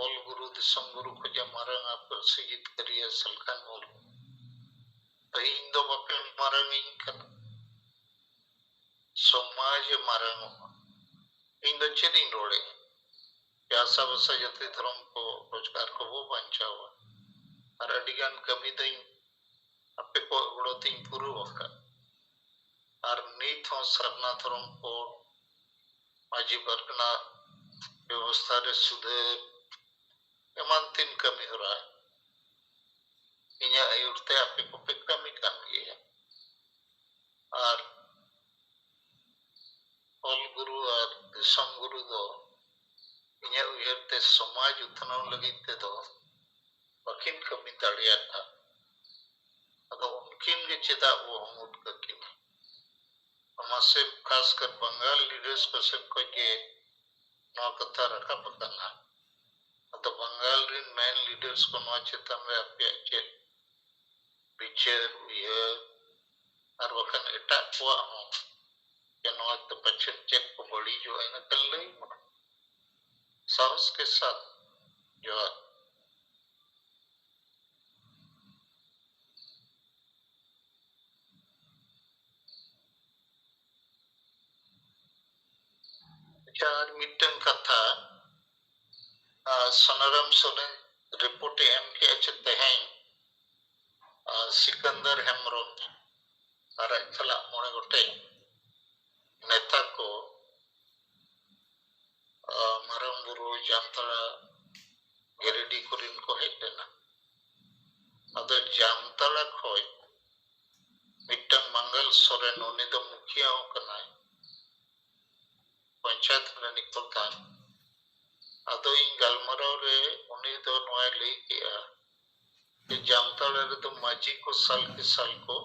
ᱚᱞ ᱜᱩᱨᱩ, ᱫᱤᱥᱚᱢ ᱜᱩᱨᱩ ᱠᱷᱚᱡᱟᱜ ᱢᱟᱨᱟᱝ ᱟᱨ ᱯᱟᱹᱨᱥᱤ ᱡᱤᱛᱠᱟᱹᱨᱤᱭᱟᱹ ᱥᱟᱞᱠᱷᱟᱱ ᱢᱩᱨᱢᱩ, ᱛᱚ ᱤᱧ ᱫᱚ ᱵᱟᱯᱮ ᱢᱟᱨᱟᱝ ᱤᱧ ᱠᱟᱱᱟ, ᱥᱚᱢᱟᱡᱽ ᱮ ᱢᱟᱨᱟᱝ ᱚᱜᱼᱟ᱾ ᱤᱧ ᱫᱚ ᱪᱮᱫ ᱤᱧ ᱨᱚᱲᱮᱜᱼᱟ? ᱪᱟᱥᱟᱵᱟᱥᱟ ᱡᱟᱹᱛᱤ ᱫᱷᱚᱨᱚᱢ ᱠᱚ ᱨᱳᱡᱽᱜᱟᱨ ᱠᱚᱵᱚ ᱵᱟᱧᱪᱟᱣᱟ᱾ ᱟᱨ ᱟᱹᱰᱤᱜᱟᱱ ᱠᱟᱹᱢᱤ ᱫᱚᱧ ᱟᱯᱮ ᱠᱚᱣᱟᱜ ᱜᱚᱲᱚ ᱛᱤᱧ ᱯᱩᱨᱟᱹᱣ ᱟᱠᱟᱫ᱾ ᱟᱨ ᱱᱤᱛ ᱦᱚᱸ ᱥᱟᱨᱱᱟ ᱫᱷᱚᱨᱚᱢ ᱠᱚ, ᱢᱟᱹᱡᱷᱤ ᱯᱟᱨᱜᱟᱱᱟ ᱵᱮᱵᱚᱥᱛᱷᱟ ᱨᱮ ᱥᱩᱫᱷᱟᱹᱨ, ᱮᱢᱟᱱ ᱛᱮᱱ ᱠᱟᱹᱢᱤ ᱦᱚᱨᱟ ᱤᱧᱟᱹᱜ ᱟᱹᱭᱩᱨ ᱛᱮ ᱟᱯᱮ ᱠᱚᱯᱮ ᱠᱟᱹᱢᱤ ᱠᱟᱱ ᱜᱮᱭᱟ᱾ ᱟᱨ ᱚᱞ ᱜᱩᱨᱩ ᱟᱨ ᱫᱤᱥᱚᱢ ᱜᱩᱨᱩ ᱫᱚ ᱤᱧᱟᱹᱜ ᱩᱭᱦᱟᱹᱨ ᱛᱮ ᱥᱚᱢᱟᱡᱽ ᱩᱛᱱᱟᱹᱣ ᱞᱟᱹᱜᱤᱫ ᱛᱮᱫᱚ ᱵᱟᱹᱠᱤᱱ ᱠᱟᱹᱢᱤ ᱫᱟᱲᱮᱭᱟᱜᱼᱟ᱾ ᱟᱫᱚ ᱩᱱᱠᱤᱱ ᱜᱮ ᱪᱮᱫᱟᱜ ᱵᱚ ᱦᱩᱢᱩᱫ ᱠᱟᱹᱠᱤᱱᱟ? ᱚᱱᱟ ᱥᱮᱫ ᱠᱷᱟᱥ ᱠᱟᱨ ᱵᱟᱝᱜᱟᱞ ᱞᱤᱰᱟᱨᱥ ᱠᱚ ᱥᱮᱫ ᱠᱷᱚᱱ ᱜᱮ ᱱᱚᱣᱟ ᱠᱟᱛᱷᱟ ᱨᱟᱠᱟᱵ ᱟᱠᱟᱱᱟ᱾ ᱟᱫᱚ ᱵᱟᱝᱜᱟᱞ ᱨᱤᱱ ᱢᱮᱱ ᱞᱤᱰᱟᱨᱥ ᱠᱚ ᱱᱚᱣᱟ ᱪᱮᱛᱟᱱ ᱨᱮ ᱟᱯᱮᱭᱟᱜ ᱪᱮᱫ ᱵᱤᱪᱟᱹᱨ, ᱩᱭᱦᱟᱹᱨ, ᱟᱨ ᱵᱟᱠᱷᱟᱱ ᱮᱴᱟᱜ ᱠᱚᱣᱟᱜ ᱦᱚᱸ ᱡᱮ ᱱᱚᱣᱟ ᱛᱮ ᱯᱟᱪᱮᱫ ᱪᱮᱫ ᱠᱚ ᱵᱟᱹᱲᱤᱡᱚᱜᱼᱟ, ᱤᱱᱟᱹ ᱠᱷᱟᱱ ᱞᱟᱹᱭ ᱢᱟ᱾ ᱥᱟᱦᱚᱥ ᱠᱮ ᱥᱟᱛ ᱡᱚᱦᱟᱨ᱾ ᱟᱪᱪᱷᱟ, ᱟᱨ ᱢᱤᱫᱴᱟᱝ ᱠᱟᱛᱷᱟ, ᱟᱨ ᱥᱳᱱᱟᱨᱟᱢ ᱥᱚᱨᱮᱱ ᱨᱤᱯᱳᱨᱴ ᱮ ᱮᱢ ᱠᱮᱜᱼᱟ ᱪᱮ ᱛᱮᱦᱮᱧ, ᱟᱨ ᱥᱤᱠᱟᱱᱫᱟᱨ ᱦᱮᱢᱵᱨᱚᱢ ᱟᱨ ᱟᱡ ᱥᱟᱞᱟᱜ ᱢᱚᱬᱮ ᱜᱚᱴᱮᱡ ᱱᱮᱛᱟ ᱠᱚ, ᱟᱨ ᱢᱟᱨᱟᱝ ᱵᱩᱨᱩ ᱡᱟᱢᱛᱟᱲᱟ ᱜᱤᱨᱤᱰᱤ ᱠᱚᱨᱮᱱ ᱠᱚ ᱦᱮᱡ ᱞᱮᱱᱟ᱾ ᱟᱫᱚ ᱡᱟᱢᱛᱟᱲᱟ ᱠᱷᱚᱡ ᱢᱤᱫᱴᱟᱝ ᱢᱟᱝᱜᱟᱞ ᱥᱚᱨᱮᱱ, ᱩᱱᱤ ᱫᱚ ᱢᱩᱠᱷᱤᱭᱟᱹ ᱦᱚᱸ ᱠᱟᱱᱟᱭ, ᱯᱚᱧᱪᱟᱭᱮᱛ ᱨᱤᱱᱤᱡ ᱯᱨᱚᱫᱷᱟᱱ᱾ ᱟᱫᱚ ᱤᱧ ᱜᱟᱞᱢᱟᱨᱟᱣ ᱨᱮ ᱩᱱᱤ ᱫᱚ ᱱᱚᱣᱟᱭ ᱞᱟᱹᱭ ᱠᱮᱜᱼᱟ ᱡᱮ ᱡᱟᱢᱛᱟᱲᱟ ᱨᱮᱫᱚ ᱢᱟᱹᱡᱷᱤ ᱠᱚ ᱥᱟᱞ ᱠᱮ ᱥᱟᱞ ᱠᱚ,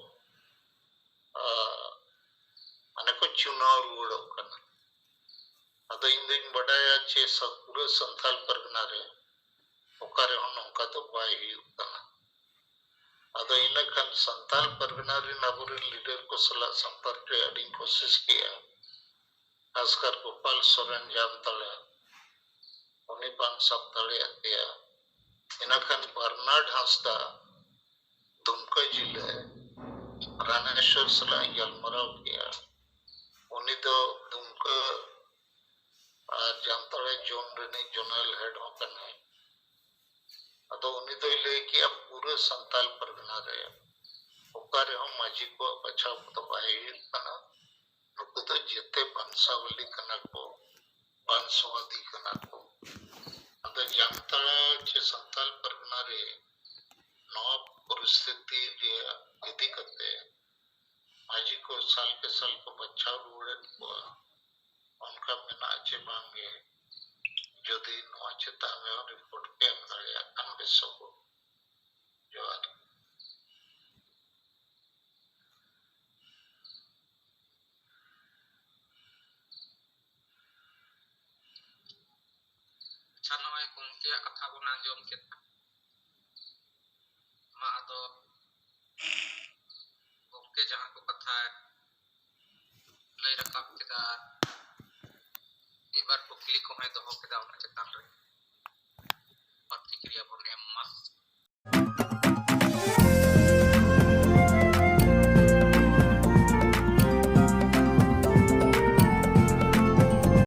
ᱟ, ᱢᱟᱱᱮ ᱠᱚ ᱪᱩᱱᱟᱣ ᱨᱩᱣᱟᱹᱲᱚᱜ ᱠᱟᱱᱟ᱾ ᱟᱫᱚ ᱤᱧ ᱫᱚᱧ ᱵᱟᱰᱟᱭᱟ ᱡᱮ ᱥᱟ-, ᱯᱩᱨᱟᱹ ᱥᱟᱱᱛᱟᱞ ᱯᱟᱨᱜᱟᱱᱟ ᱨᱮ ᱚᱠᱟ ᱨᱮᱦᱚᱸ ᱱᱚᱝᱠᱟ ᱫᱚ ᱵᱟᱭ ᱦᱩᱭᱩᱜ ᱠᱟᱱᱟ᱾ ᱟᱫᱚ ᱤᱱᱟᱹ ᱠᱷᱟᱱ ᱥᱟᱱᱛᱟᱞ ᱯᱟᱨᱜᱟᱱᱟ ᱨᱮᱱ ᱟᱵᱚᱨᱮᱱ ᱞᱤᱰᱟᱨ ᱠᱚ ᱥᱟᱞᱟᱜ ᱥᱚᱢᱯᱚᱨᱠ ᱨᱮ ᱟᱹᱰᱤᱧ ᱠᱳᱥᱤᱥ ᱠᱮᱜᱼᱟ᱾ ᱠᱷᱟᱥᱠᱟᱨ ᱜᱳᱯᱟᱞ ᱥᱚᱨᱮᱱ ᱡᱟᱢᱛᱟᱲᱟ, ᱩᱱᱤ ᱵᱟᱝ ᱥᱟᱵ ᱫᱟᱲᱮᱭᱟᱫ ᱯᱮᱭᱟ᱾ ᱤᱱᱟᱹ ᱠᱷᱟᱱ ᱵᱟᱨᱱᱟᱰ ᱦᱟᱸᱥᱫᱟ, ᱫᱩᱢᱠᱟᱹ ᱡᱤᱞᱟᱹ, ᱨᱟᱱᱮᱥᱣᱚᱨ ᱥᱟᱞᱟᱜ ᱤᱧ ᱜᱟᱞᱢᱟᱨᱟᱣ ᱠᱮᱜᱼᱟ᱾ ᱩᱱᱤ ᱫᱚ ᱫᱩᱢᱠᱟᱹ ᱟᱨ ᱡᱟᱢᱛᱟᱲᱟ ᱡᱳᱱ ᱨᱤᱱᱤᱡ ᱡᱳᱱᱟᱞ ᱦᱮᱰ ᱦᱚᱸ ᱠᱟᱱᱟᱭ᱾ ᱟᱫᱚ ᱩᱱᱤ ᱫᱚᱭ ᱞᱟᱹᱭ ᱠᱮᱜᱼᱟ, ᱯᱩᱨᱟᱹ ᱥᱟᱱᱛᱟᱞ ᱯᱟᱨᱜᱟᱱᱟ ᱨᱮ ᱚᱠᱟ ᱨᱮᱦᱚᱸ ᱢᱟᱹᱡᱷᱤ ᱠᱚᱣᱟᱜ ᱵᱟᱪᱷᱟᱣ ᱠᱚᱫᱚ ᱵᱟᱭ ᱦᱩᱭᱩᱜ ᱠᱟᱱᱟ᱾ ᱱᱩᱠᱩ ᱫᱚ ᱡᱮᱛᱮ ᱵᱟᱝᱥᱟᱣᱟᱞᱤ ᱠᱟᱱᱟ ᱠᱚ, ᱵᱟᱝᱥᱟᱣᱟᱫᱤ ᱠᱟᱱᱟ ᱠᱚ᱾ ᱟᱫᱚ ᱡᱟᱢᱛᱟᱲᱟ ᱪᱮ ᱥᱟᱱᱛᱟᱞ ᱯᱟᱨᱜᱟᱱᱟ ᱨᱮ ᱱᱚᱣᱟ ᱯᱚᱨᱤᱥᱛᱷᱤᱛᱤ ᱨᱮ ᱤᱫᱤ ᱠᱟᱛᱮ ᱢᱟᱹᱡᱷᱤ ᱠᱚ ᱥᱟᱞ ᱠᱮ ᱥᱟᱞ ᱠᱚ ᱵᱟᱪᱷᱟᱣ ᱨᱩᱣᱟᱹᱲᱮᱫ ᱠᱚᱣᱟ, ᱚᱱᱠᱟ ᱢᱮᱱᱟᱜᱼᱟ ᱪᱮ ᱵᱟᱝ ᱜᱮ? ᱡᱩᱫᱤ ᱱᱚᱣᱟ ᱪᱮᱛᱟᱱ ᱨᱮᱦᱚᱸ ᱨᱤᱯᱳᱨᱴ ᱯᱮ ᱮᱢ ᱫᱟᱲᱮᱭᱟᱜ ᱠᱷᱟᱱ ᱵᱮᱥᱚᱜᱚᱜ᱾ ᱡᱚᱦᱟᱨ᱾ ᱟᱪᱪᱷᱟ, ᱱᱚᱜᱼᱚᱭ ᱜᱚᱢᱠᱮᱭᱟᱜ ᱠᱟᱛᱷᱟ ᱵᱚᱱ ᱟᱸᱡᱚᱢ ᱠᱮᱫᱟ᱾ ᱢᱟ ᱟᱫᱚ